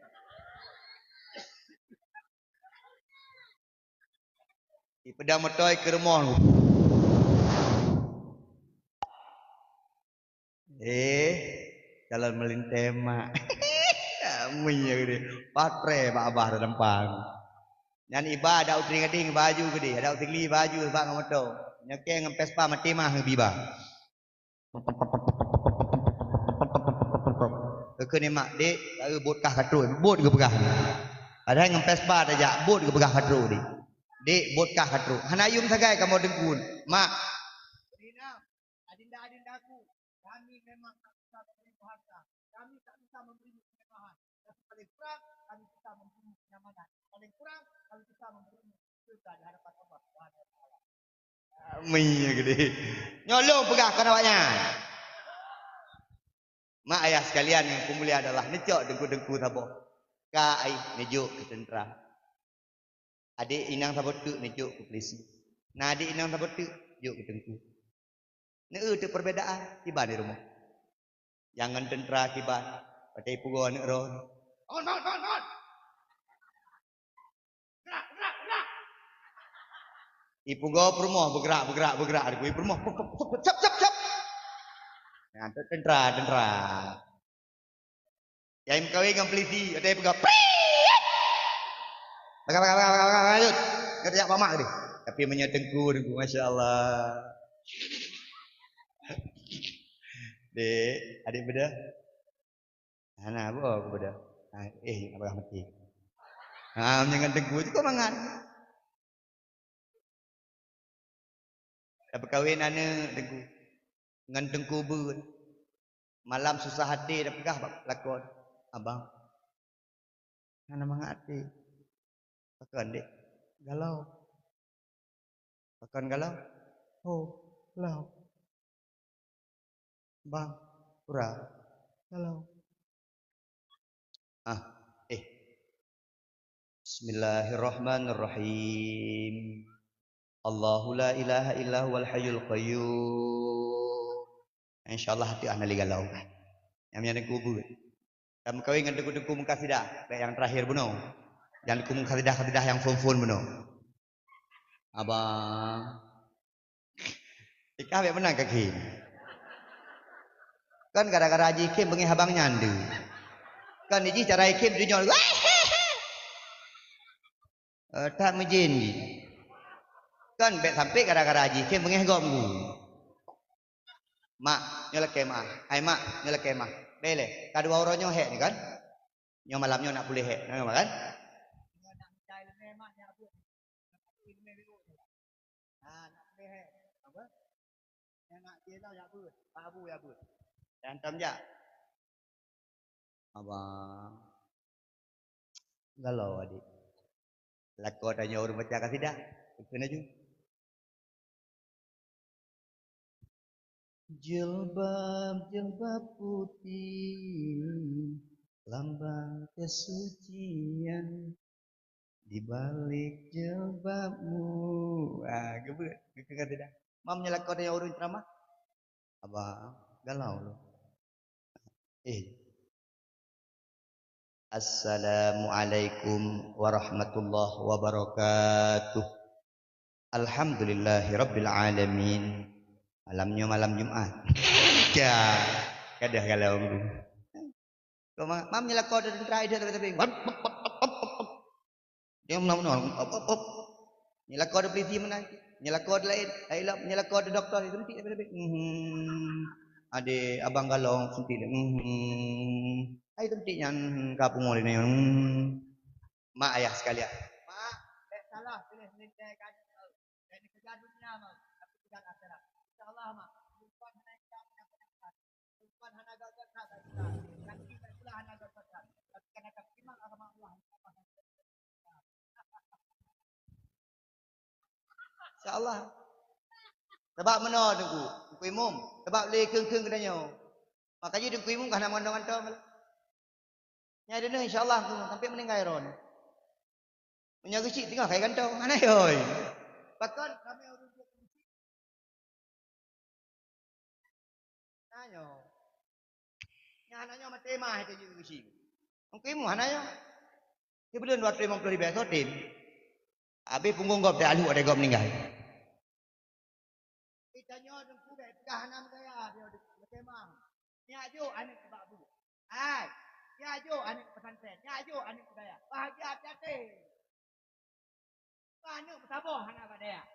Ipeudong moto i keu rumoh. Eh, calon meulintèe mak. Amin ya gede. Patre bak abah teudampang. Nyan iba adak u Trienggadeng baju gede, adak u Sigli baju bak ngon moto. Nyoe kèe ngon Vespa maté mah ngon biba. Keu nikmat, "Dek, bot kah ka trok, bot geupeugah." Padahai ngon Vespa tajak, "Bot geupeugah ka trok, Dek. Dek, bot kah ka trok." Hana yum sagai kamoe teungku. Mak. Adinda-adindaku, kami memang tak bisa memberimu harta, kami tak bisa memberimu kemewahan, tapi paling kurang kami bisa memberimu kenyamanan, paling kurang kami bisa memberimu surga di hadapan Allah Subhanahu wa Taala. Amin ya gede. Nyolong peugah kon awaknyan. Mak ayah sekalian yang peumulia adalah neucok teungku-teungku saboh. Ka ai neujok keu teuntra. Adek inong saboh teuk neujok keu polisi. Na adek inong saboh teuk jok keu teungku. Neu teuk perbedaan, iban di rumoh. Nyang ngon teuntra kiban, watèe ipugoe aneuk droe. "On, on, on, on! Gerak, gerak, gerak!" Ipugoe peurumoh, beugerak, beugerak, beugerak, ipugoe peurumoh, pop, pop, pop, sap, sap, sap. Nah, teuntra, teuntra. Nyang meukawen ngon polisi, watèe peugah, "Priit!" Peugah, peugah, peugah, peugah, peugah, lanjut. Ngon tajak pamak deh. Tapi meunyoe teungku, teungku, masya Allah. Dek, adik beda. Hana, boh aku beda. Ah, eh, nak peugah mati. Ha, meunyoe ngon teungku, cukup mangat. Tapeukawen aneuk teungku ngon teungku beuet. Malam susah até tapeugah bak lakon, "Abang, hana mangat até." "Pakon, Dek?" "Galau." "Pakon galau?" "Ho, lau." "Bang, ura." "Galau." Ah, eh. Bismillahirrahmanirrahim. Allahu la ilaha illa huwal hayyul qayyum. Insyaallah hati hana lé galau. Nyang nyan kubur. Tameukawen ngon teungku-teungku mukasidah, bèk nyang terakhir bunoe. Nyang teungku mukasidah-kasidah nyang phon-phon bunoe. Abang. Ikah bèk meunan kaki. Kan gara-gara jikhem beungèh abang nyan deuh. Kan jih cara ikhem dunyok. Eh, tak meujin jih. Kan bèk sampai gara-gara jikhem beungèh gob gu. Mak, nyoe lakèe mah. Hai mak, nyoe lakèe mah. Bèk lé, ka dua uroe nyoe hèk ni kan? Nyoe malam nyoe nak puléh hèk, nyoe kan? Ha, nak puléh hèk. Apa? Nyang nak jih lah ya beuet, Pak Abu ya beuet. Hantom jak. Abang. Galau adik. Lakoe tanyoe ureueng baca kasidah. Ikheun laju. Jilbab, jilbab putih, lambang kesucian. Di balik jilbabmu. Ah, geubeuet. Geukheun kasidah. Mam nyoe lakoe tanyoe ureueng ceramah. Abang, galau lôn. Eh. Assalamualaikum warahmatullahi wabarakatuh. Alhamdulillahirabbil alamin. Malam nyoe malam Jumat. Ya, ka deuh galau. Kau ma-, mam nyoe lakoe teuntara idéh tapi-tapi. Wap, wap, wap, wap, wap, wap. Dia meunan-meunan, op, op, op. Nyoe lakoe polisi meunan. Nyoe lakoe laén, ai lom, nyoe lakoe doktor, suntik tapi-tapi. Mhm. Adé abang galong suntik dia. Mhm. Ai suntik nyan ka pungo lé nyoe. Mhm. Mak ayah sekalian. Mak, bèk salah piléh meulintèe ka. Dan dikejar dunia, Mak, tapi kejar akhirat. Insya Allah, Mak, perempuan hana ikam, hana ikam. Perempuan hana gagah, hana gagah. Laki pula hana gagah. Tapi karena tak iman agama Allah. Insya Allah. Sebab meunoe Teungku, Teungku Imum. Sebab lé kheun-kheun geutanyoe. Maka jih Teungku Imum ka hana meugantoe-gantoe. Nyan deuneuh insya Allah Teungku, sampai meuninggai droeneuh. Meunyoe geuchik teungoh kai gantoe, hana yoi. Pakon ramé ureueng jeuet keu geuchik? Hana nyoe. Nyan hana nyoe maté mah itu jeuet keu geuchik. Mungkin mu hana nyoe. Sibuleuen dua ratus lima puluh ribèe soe tem. Habéh punggong gob teualuk watèe gob meuninggai. Geutanyoe Teungku bèk peugah hana meudaya, dia meukeumah. Nyak jok aneuk bak bu. Hai, nyak jok aneuk pesantren, nyak jok aneuk budaya. Bahagia até-até. Aneuk meusaboh hana bak dayah.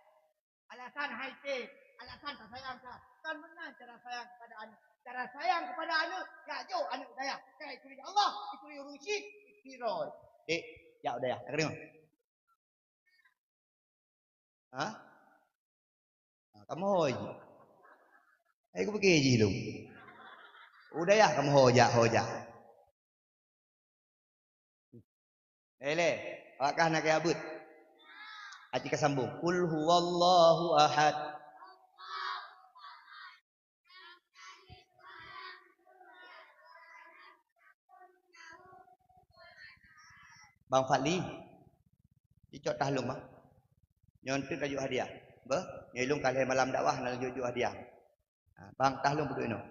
Alasan hai cit, alasan tak sayang ka. Kan meunan cara sayang kepada aneuk. Cara sayang kepada aneuk, nyak jok aneuk budaya. Cara ituri Allah, ituri ureueng syik, ituri roh. Dek, jak budaya. Nak deungoe? Ha? Ha, kamoe ho jih. Hai kupike jih lôn. Udayah kamoe ho jak, ho jak. Lé, lé. Awak kah na kaya beuet. Aci ka sambung. Qul huwallahu ahad. Bang Fadli, cicok tah lôn, Bang. Nyoe enteuk laju hadiah. Beuh, nyoe lôn ka lhèe malam dakwah na laju jok hadiah. Ha, Bang, tah lôn peuduek inoe.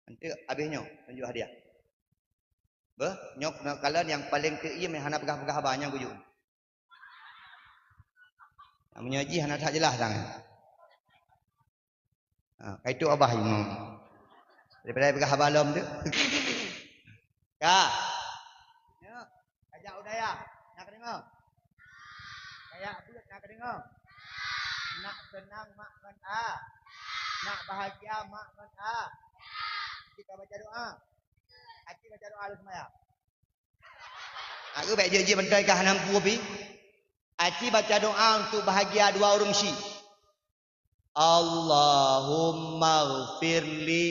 Enteuk abéh nyoe laju hadiah. Beuh, nyoe keunoe kalon nyang paleng teuiem nyang hana peugah-peugah haba nyang kujok. Meunyoe jih hana that jeulaih sangat. Ha, kaitu abah imum. Daripada peugah haba lom tu. Ka. Nyoe, kajak udayah. Nak deungoe? Kajak beuet nak deungoe? Nak seunang mak ngon a. Nak bahagia mak ngon a. Kita baca doa. Aci baca doa lheuh seumayang. Aku baik jeuet-jeuet mantong ka hana mampu pi. Aci baca doa untuk bahagia dua ureueng syik. Allahumma ghfirli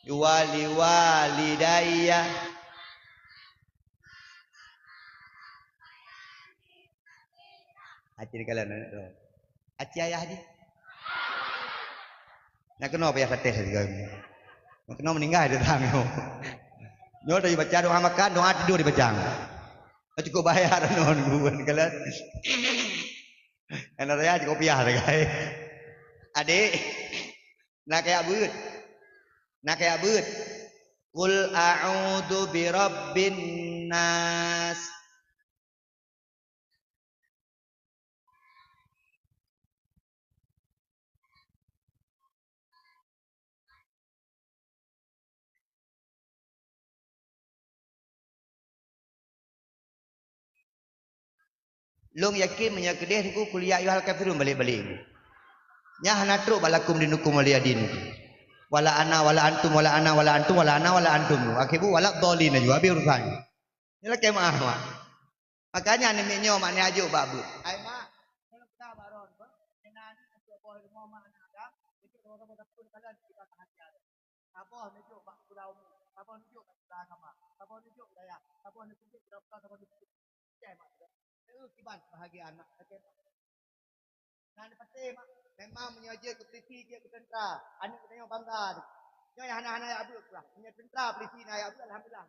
wa liwalidayya. Aci dikala na tu. Aci ayah jih. Nak keunoe payah satéh sigoe. Nak keunoe meuninggai tu tanyoe. Nyoe tadi baca doa makan, doa tidur dibaca. Cukup bahaya non bukan kalian. Anak saya cukup payah sagai. Adik, nak kayak beuet. Nak kayak beuet. Qul a'udzu birabbin nas. Lôn yakin meunyoe keudeh Teungku, "Qul ya ayyuhal kafirun" balek-balek. Nyan hana trok bak lakum dinukum waliya din. Wala ana wala antum, wala ana wala antum, wala ana wala antum. Akhé bu wala dhalin laju, habéh urusan. Nyan lakèe meu'ah, mak. Makanya aneuk miet nyoe mak ni ajok bak beuet. Ai mak, kalau kita baron, beuh, dengan untuk boh ilmu mak anak agam, untuk boh-boh dapur kalian kita bahagia. Saboh neujok bak sikula umum, saboh neujok bak sikula agama, saboh neujok dayah, saboh neujok dokto, saboh neujok. Cai mak, eh, kiban bahagia anak. Nah, ni pasti mak. Memang meunyoe jeuet keu polisi, jeuet keu tentera, aneuk geutanyoe bangga tu. Nyoe hana-hana jak beuet pula. Meunyoe tentera, polisi na jak beuet, alhamdulillah.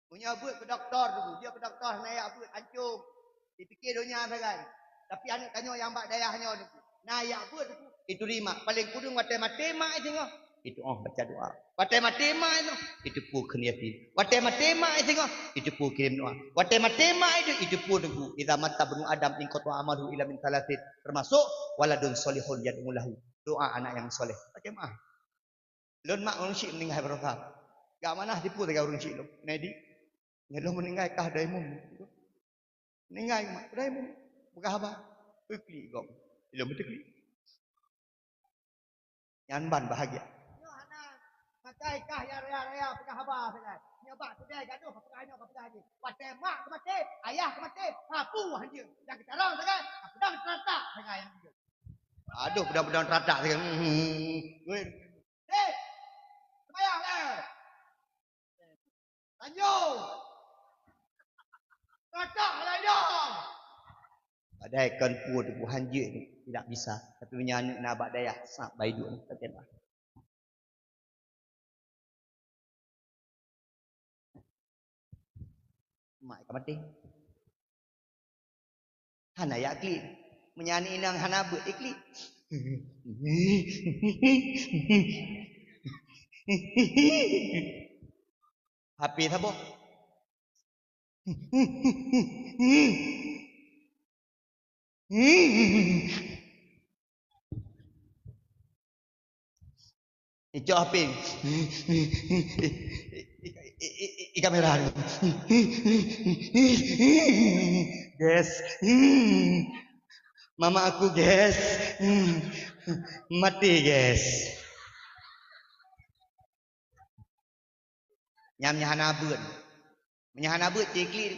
Meunyoe beuet keu doktor tu, jeuet keu doktor hana jak beuet, ancong. Dipike donya sagai. Tapi aneuk tanyoe nyang bak dayah nyoe tu, na jak beuet tu, itu lima. Paling kureueng watèe maté mak singoh, itu oh baca doa. Watèe maté mak itu, itu pu kheun Yasin. Watèe maté mak singoh, itu pu kirém doa. Watèe maté mak itu, itu pu teungku. Idza mata ibnu Adam inqata amaluhu illa min tsalatsin. Termasuk waladun shalihun yad'u lahu. Doa anak yang soleh. Pakai maaf. Lôn mak ureueng syik meuninggai baroesa. Gak manah tipu teuga ureueng syik lôn. Nedi? Nyan lôn meuninggai kah dai mum. Meuninggai mak, dai mum. Peugah haba. Peuklik gom. Ilôn beuteuklek. Nyan ban bahagia. Nyoe hana makai kah ya raya-raya peugah haba sagai. Nyoe bak keudè gadoh ka peugah nyoe ka peugah jih. Watèe mak keumaté, ayah keumaté, sapeue hanjeuet. Nyang geutarông sagai, ka peudong teuratak sagai nyang hanjeuet. Aduh, peudong-peudong teuratak sagai. Hmm. Weh. Hei! Seumayang lé! Tanyoe! Ratak lagèe nyoe! Padahai kon peue teupeu hanjeuet ni, tidak bisa. Tapi meunyoe aneuk na bak dayah, sab baiduk ni, tak kena. Mak ka maté. Hana jak klik. Meunyoe aneuk inong hana beuet, iklik. H P saboh. Icok H P. I, i, i, i kamera tu. Guys. Mama aku, guys. Mati, guys. Nyam nyan hana beuet. Meunyoe hana beuet, cit klik.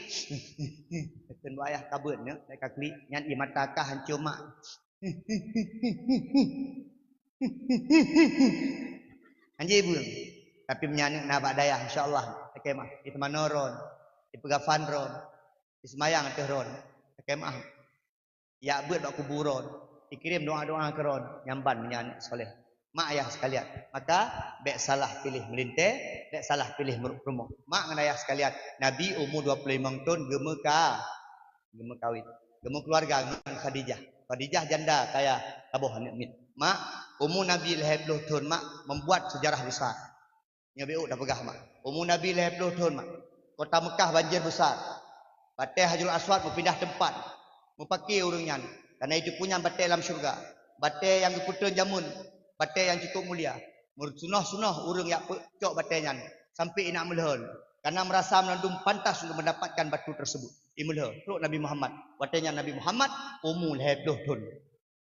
Kheun bak ayah ka beuet nyoe, ka klik. Nyan ie mata kah hanco mak. Hanjeuet beuet. Tapi meunyoe aneuk na bak dayah, insya Allah, lakèe meu'ah. Iteumanoe droen, ipeugafan droen, iseumayang ateueh droen, lakèe meu'ah. Jak beuet bak kubu droen, ikirém doa-doa keu droen, nyan ban meunyoe aneuk soleh. Mak ayah sekalian, maka bèk salah piléh meulintèe, bèk salah piléh meureumpok. Mak ngon ayah sekalian, Nabi umu dua puluh limong thon geumeuka-, geumeukawen, geumeukeuluwarga ngon Khadijah. Khadijah janda kaya saboh aneuk miet. Mak, umu Nabi lhèe ploh thon, mak, membuat sejarah besar. Nyoe beuh tapeugah, mak. Umu Nabi lhèe ploh thon, mak. Kota Meukah banjir besar. Batèe Hajarul Aswad meupindah teumpat. Meupakè ureueng nyan. Karena itu punyan batèe lam syeuruga. Batèe nyang geupeutrön jameun. Batèe nyang cukup mulia. Meusunoh-sunoh ureueng jak peucok batèe nyan. Sampai inak meulhèe. Karena merasa meurandum pantas untuk mendapatkan batu tersebut. Imeulhèe. Trok Nabi Muhammad. Watèe nyan Nabi Muhammad umu lhèe ploh thon.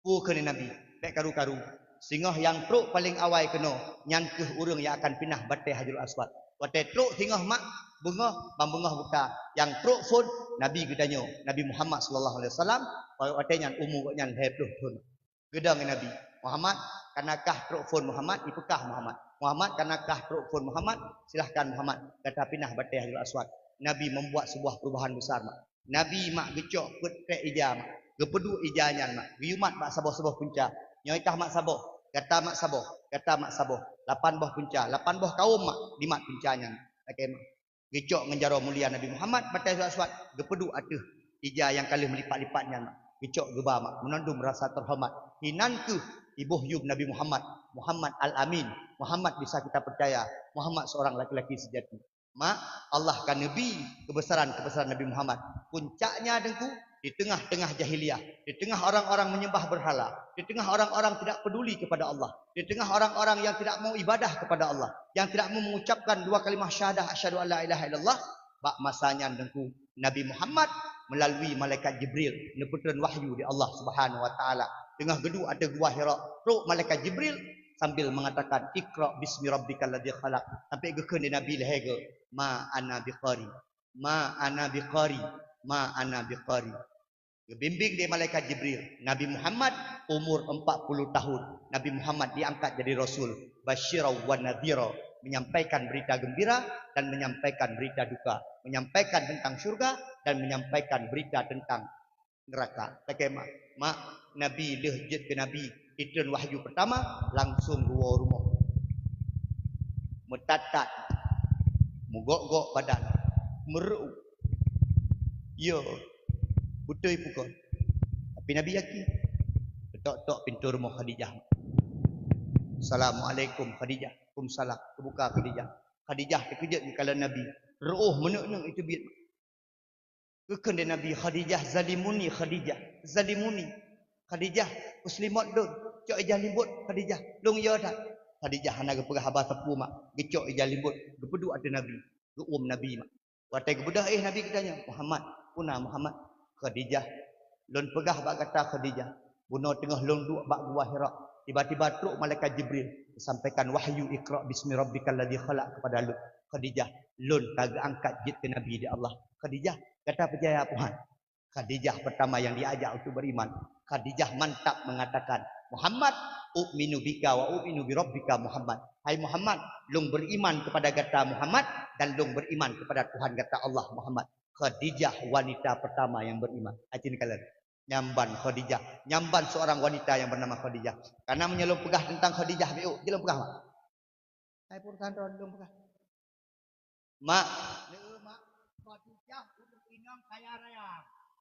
Peue kheun Nabi, bèk karu-karu. Singoh nyang trok paleng awai keunoe, nyan kheueh ureueng nyang akan pinah batèe Hajarul Aswad. Watèe trok singoh mak, beungoh, ban beungoh buta, nyang trok phon Nabi geutanyoe, Nabi Muhammad sallallahu alaihi wasallam, watèe nyan umu gobnyan lhèe ploh thon. Geudong Nabi, "Muhammad, kana kah trok phon Muhammad, ipeukah Muhammad. Muhammad, kana kah trok phon Muhammad, silahkan Muhammad, gata pinah batèe Hajarul Aswad." Nabi membuat sebuah perubahan besar, mak. Nabi mak geucok peuet trek ija mak. Geupeuduek ija nyan mak. Geuyumat bak saboh-saboh punca. Nyoe kah mak saboh, gata mak saboh, gata mak saboh. Lapan boh punca, lapan boh kawöm mak dimat punca nyan. Lakèe mak. Geucok ngon jaroe mulia Nabi Muhammad batèe Hajarul Aswad, geupeuduek ateueh ija nyang ka lheueh meulipat-lipat nyan mak. Geucok geuba mak, meunandum rasa teuhoreumat. Inan kheueh iboh yum Nabi Muhammad, Muhammad Al-Amin, Muhammad bisa kita percaya, Muhammad seorang laki-laki sejati. Mak, Allah ka neubri keubesaran-keubesaran Nabi Muhammad. Puncaknya, Teungku, di tengah-tengah jahiliyah, di tengah orang-orang menyembah berhala, di tengah orang-orang tidak peduli kepada Allah, di tengah orang-orang yang tidak mau ibadah kepada Allah, yang tidak mau mengucapkan dua kalimah syahadah, "Asyhadu an la ilaha illallah," bak masa nyan, Teungku, Nabi Muhammad melalui malaikat Jibril neupeutrön wahyu di Allah Subhanahu wa Taala. Teungoh geuduek ateueh Gua Hira, trok malaikat Jibril sambil mengatakan, "Iqra bismi rabbikal ladzi khalaq." Sampai geukheun di Nabi lhèe goe, "Ma ana biqari, ma ana biqari, ma ana biqari." Geubimbéng lé malaikat Jibril, Nabi Muhammad umur empat puluh tahun. Nabi Muhammad diangkat jadi rasul, basyira wa nadhira, menyampaikan berita gembira dan menyampaikan berita duka, menyampaikan tentang syurga dan menyampaikan berita tentang neraka. Lakée mak, mak, Nabi lheueh jeuet keu Nabi, itreun wahyu pertama, langsung geuwoe rumoh. Meutatat, meugok-gok badan, meureu'uek. Yo, beutôi peue kon. Tapi Nabi yakin. Tok-tok pintoe rumoh Khadijah. "Assalamualaikum, Khadijah." "Waalaikumsalam." Teubuka Khadijah. Khadijah teukeujot geukalon Nabi. Reu'oh meuneuk-neuk iteubiet. Geukheun lé Nabi, "Khadijah, zalimuni, Khadijah, zalimuni. Khadijah, peuseulimot lôn, cok ijah limbot, Khadijah, lôn yo that." Khadijah hana geupeugah haba sapeue mak, geucok ijah limbot, geupeuduek ateueh Nabi, geuuem Nabi mak. Watée geubeudôh éh Nabi geutanyong, "Muhammad, peue na Muhammad?" "Khadijah, lôn peugah bak gata Khadijah, bunoe teungoh lôn duek bak Gua Hira, tiba-tiba trok malaikat Jibril, geusampaikan wahyu, 'Iqra bismi rabbikal ladzi khalaq,' kepada lôn. Khadijah, lôn ka geuangkat jeuet keu nabi di Allah. Khadijah, gata peujaya peue han?" Khadijah pertama yang diajak untuk beriman. Khadijah mantap mengatakan, "Muhammad, u'minu bika wa u'minu bi rabbika Muhammad." "Hai Muhammad, lôn beriman kepada gata Muhammad dan lôn beriman kepada Tuhan gata Allah Muhammad." Khadijah wanita pertama yang beriman. Acin kalian. Nyamban Khadijah. Nyamban seorang wanita yang bernama Khadijah. Karena meunyoe lôn peugah tentang Khadijah, beu, jeuet lôn peugah, mak. Hai peue urusan droe lôn peugah. Mak, le mak, Khadijah ureueng inong kaya raya.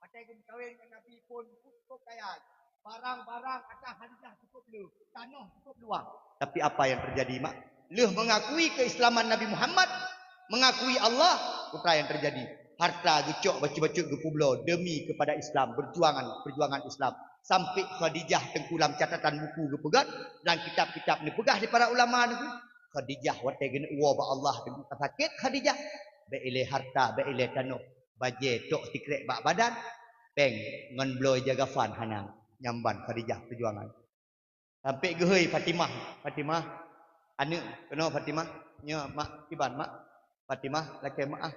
Watée geumeukawen ngon Nabi pun cukup kaya. Barang-barang ata Khadijah cukup le, tanoh cukup luwang. Tapi apa yang terjadi, mak? Lheueh mengakui keislaman Nabi Muhammad, mengakui Allah, peue nyang terjadi? Harta geucok bacut-bacut geupeubloe demi kepada Islam, perjuangan, perjuangan Islam. Sampai Khadijah teungku lam catatan buku geupeugah, lam kitab-kitab neupeugah di para ulama nyoe. Khadijah watée geuneuk woe bak Allah teungku ka sakét Khadijah. Bék ilée harta, bék ilée tanoh, bajée tok sikrek bak badan, péng ngon bloe ija kafan hana, nyamban Khadijah perjuangan. Sampai geuhôi Fatimah, "Fatimah, aneuk keunoe Fatimah, nyoe mak kiban mak, Fatimah lakée meu'ah.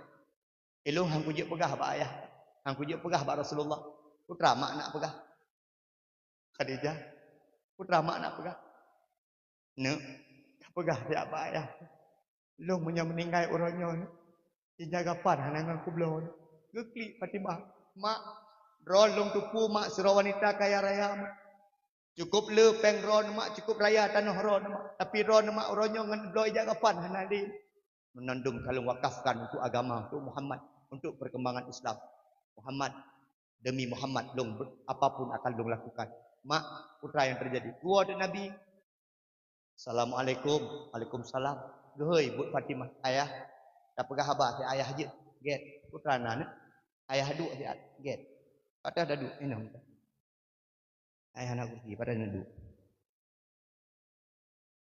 Ilôn han kujeuet peugah bak ayah, han kujeuet peugah bak Rasulullah. Peue teuma mak nak peugah?" Khadijah, "Peue teuma mak nak peugah?" "Neuk, ka peugah siat bak ayah. Lôn meunyoe meuninggai uroe nyoe, neuk, ija kafan hana ngon kubloe." Geuklik Fatimah, "Mak, droe lôn teupeu mak sidroe wanita kaya raya, mak. Cukup le péng droe, mak, cukup raya tanoh droe, mak. Tapi droe, mak, uroe nyoe ngon bloe ija kafan hana lé. Meunan dum ka lôn wakafkan untuk agama, untuk Muhammad, untuk perkembangan Islam. Muhammad, demi Muhammad, lôn ber-, apapun akan lôn lakukan." Mak, peue nyang terjadi? Geuwoe ateueh Nabi. "Assalamualaikum." "Waalaikumsalam." Geuhôi buet Fatimah, "Ayah, tapeugah haba siat ayah jeuet." "Gét." "Peue na neuk?" "Ayah duek siat." "Gét." "Pat taduek?" "Inong." "Ayah hana kursi, pat taduek?"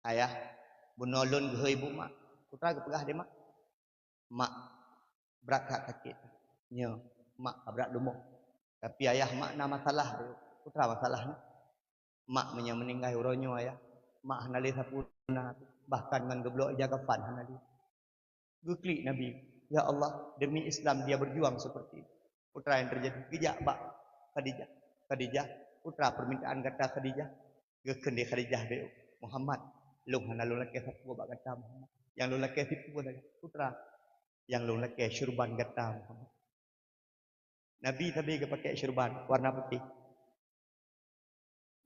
"Ayah, bunoe lôn geuhôi bu mak." "Peue geupeugah lé mak?" "Mak brat that sakét. Nyoe, mak ka brat leumoh. Tapi ayah mak na masalah." "Peue masalah nyoe?" "Mak meunyoe meuninggai uroe nyoe ayah, mak hana lé sapeue na, bahkan ngon geubloe ija kafan hana lé." Geuklik Nabi, "Ya Allah, demi Islam dia berjuang seperti itu." Peue nyang terjadi? Geujak bak Khadijah. "Khadijah, peue permintaan gata Khadijah?" Geukheun lé Khadijah, "Beu, Muhammad, lôn hana lôn lakée sapeue bak gata Muhammad. Nyang lôn lakée sipeue sagai." "Peue nyang lôn lakée?" "Syurban gata Muhammad." Nabi sabe geupakék syurban warna putéh.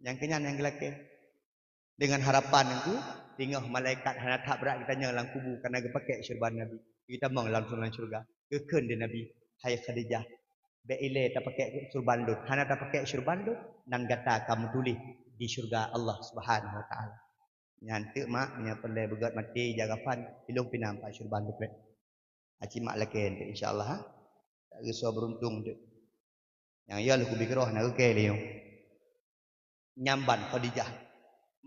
Nyang keunyan nyang geulakée. Deungon harapan teungku, teungoh malaikat hana that brat geutanyoe lam kubu kareuna geupakék syurban Nabi. Geutamong langsung lam syeuruga. Geukheun lé Nabi, "Hai Khadijah, bék ilée tapakék syurban lôn. Hana tapakék syurban lôn, nan gata ka meutuléh di syeuruga Allah Subhanahu wa Taala." Nyan teuk mak, meunyoe peureulée beugét maté ija kafan, ilôn pih na pat syurban teupreh. Aci mak lakée eunteuk, insya Allah, ha. Tak geusoe beuruntung eunteuk. Nyang ya lheueh kubi keudroe na geukée lé nyoe. Nyamban Khadijah.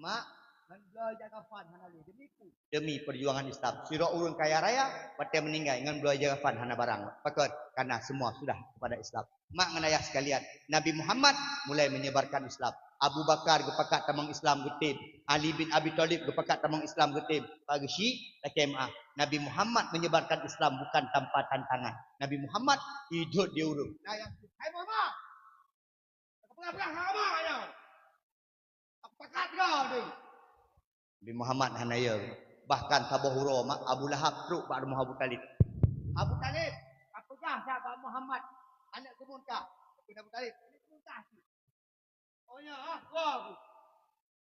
"Mak, ngon bloe ija kafan hana lé. Demi peue?" "Demi perjuangan Islam. Sidroe ureuëng kaya raya, watée meuninggai ngon bloe ija kafan hana barang. Pakon? Karena semua sudah kepada Islam." Mak ngon ayah sekalian, Nabi Muhammad mulai menyebarkan Islam. Abu Bakar geupakat tamong Islam geutem. Ali bin Abi Thalib geupakat tamong Islam geutem. Pak Geuchik, lakée meu'ah. Nabi Muhammad menyebarkan Islam bukan tanpa tantangan. Nabi Muhammad hidup di ureuëng. Nah, yang, "Hai Muhammad, Peugah haba nyoe. Pakat kau tu. Nabi Muhammad hana ya. Bahkan saboh uroe ma-, Abu Lahab trok bak rumoh Abu Talib. "Abu Talib, kapeugah siat bak Muhammad, aneuk keumun kah?" Kheun Abu Talib, "Aneuk keumun kah?" "Oh ya, ah, kau."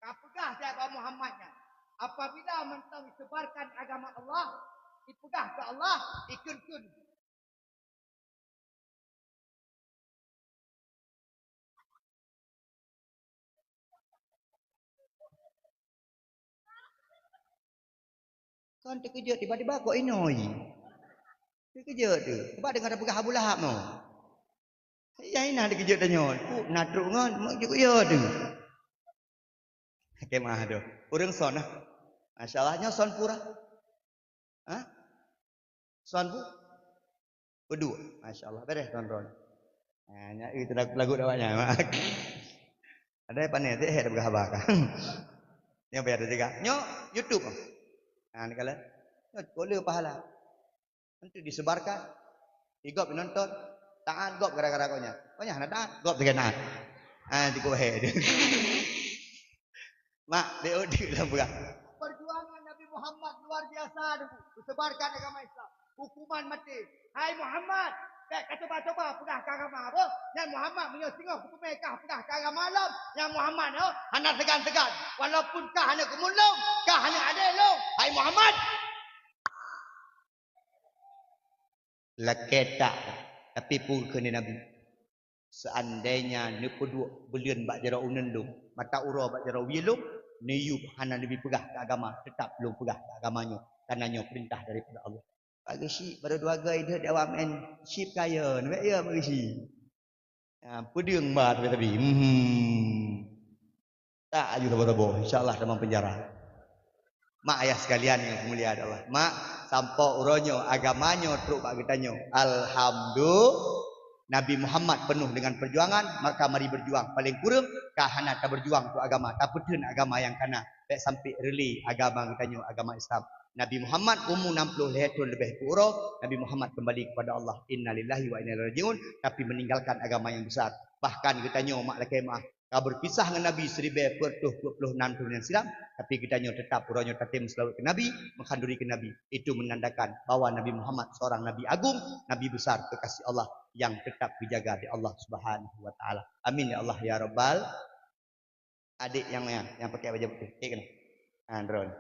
"Kapeugah siat bak Muhammad nyan, apabila mantong isebarkan agama Allah, ipeugah keu Allah, ikheun-kheun." Kon teukeujot tiba-tiba kok inoi. Teukeujot tu. Sebab deungon tapeugah Abu Lahab nyoe. Yah inan teukeujot tanyoe. Pu na trok ngon, mak juk yo tu. Oke, maah tu. Ureueng son lah. Masya Allah, nyoe son pura. Ha? Son pu? Peuduek. Masya Allah, beres ton ron. Ha, nya itu lagu, lagu awaknya. Ada yang pandai, tak hebat haba kan. Yang payah ada juga. Nyo YouTube. Ha, ni kala. Nyo boleh pahala. Untuk disebarkan. Igop nonton. Taat gop gara-gara kau nya. Kau nya hana taat, gop dengan taat. Ha, cukup he. Mak, B O D lam peugah. Perjuangan Nabi Muhammad luar biasa, Teungku. Disebarkan agama Islam. Hukuman mati. Hai Muhammad, bèk ka cuba-cuba peugah keu agama apa? Nyan Muhammad meunyoe singoh kuteumé kah peugah keu agama lom, nyan Muhammad nyoe hana seugan-seugan. Walaupun kah aneuk keumun lôn, kah aneuk adé lôn. Hai Muhammad! Lakèe that, tapi peue kheun Nabi? Seandainya neupeuduek buleuen bak jaroe uneun lôn, mata uroe bak jaroe wie lôn, neuyueb hana neubi peugah keu agama, teutap lôn peugah keu agama nyoe, karena nyoe peurintah daripada Allah. Pak Geuchik, baru dua goe ideh di awak meu'en chip kaya, neubèk ya Pak Geuchik. Ha, peudeueng ba sabe-sabe. Hmm. Tak aju saboh-saboh, insya Allah tamong penjara. Mak ayah sekalian yang mulia Allah. Mak, sampoe uroe nyoe agama nyoe trok bak geutanyoe. Alhamdulillah. Nabi Muhammad penuh dengan perjuangan, maka mari berjuang. Paling kurang, ka hana taberjuang untuk agama, tapeutheun agama nyang kana. Bèk sampai reli agama geutanyoe, agama Islam. Nabi Muhammad umu enam puluh lhèe thon leubeh peuet uroe, Nabi Muhammad kembali kepada Allah. Innalillahi wa inna ilaihi raji'un, tapi meninggalkan agama yang besar. Bahkan geutanyoe mak lakèe meu'ah, ka berpisah ngon Nabi siribèe peuet reutôh dua puluh nam thon nyang silam, tapi geutanyoe teutap uroe nyoe tatem seulaweuet keu Nabi, mengkhanduri keu Nabi. Itu menandakan bahwa Nabi Muhammad seorang Nabi agung, Nabi besar kekasih Allah yang tetap dijaga di Allah Subhanahu wa Taala. Amin ya Allah ya Rabbal. Adék nyang, nyang, nyang pakai baju putih. Cek keunoe. Ha, droen.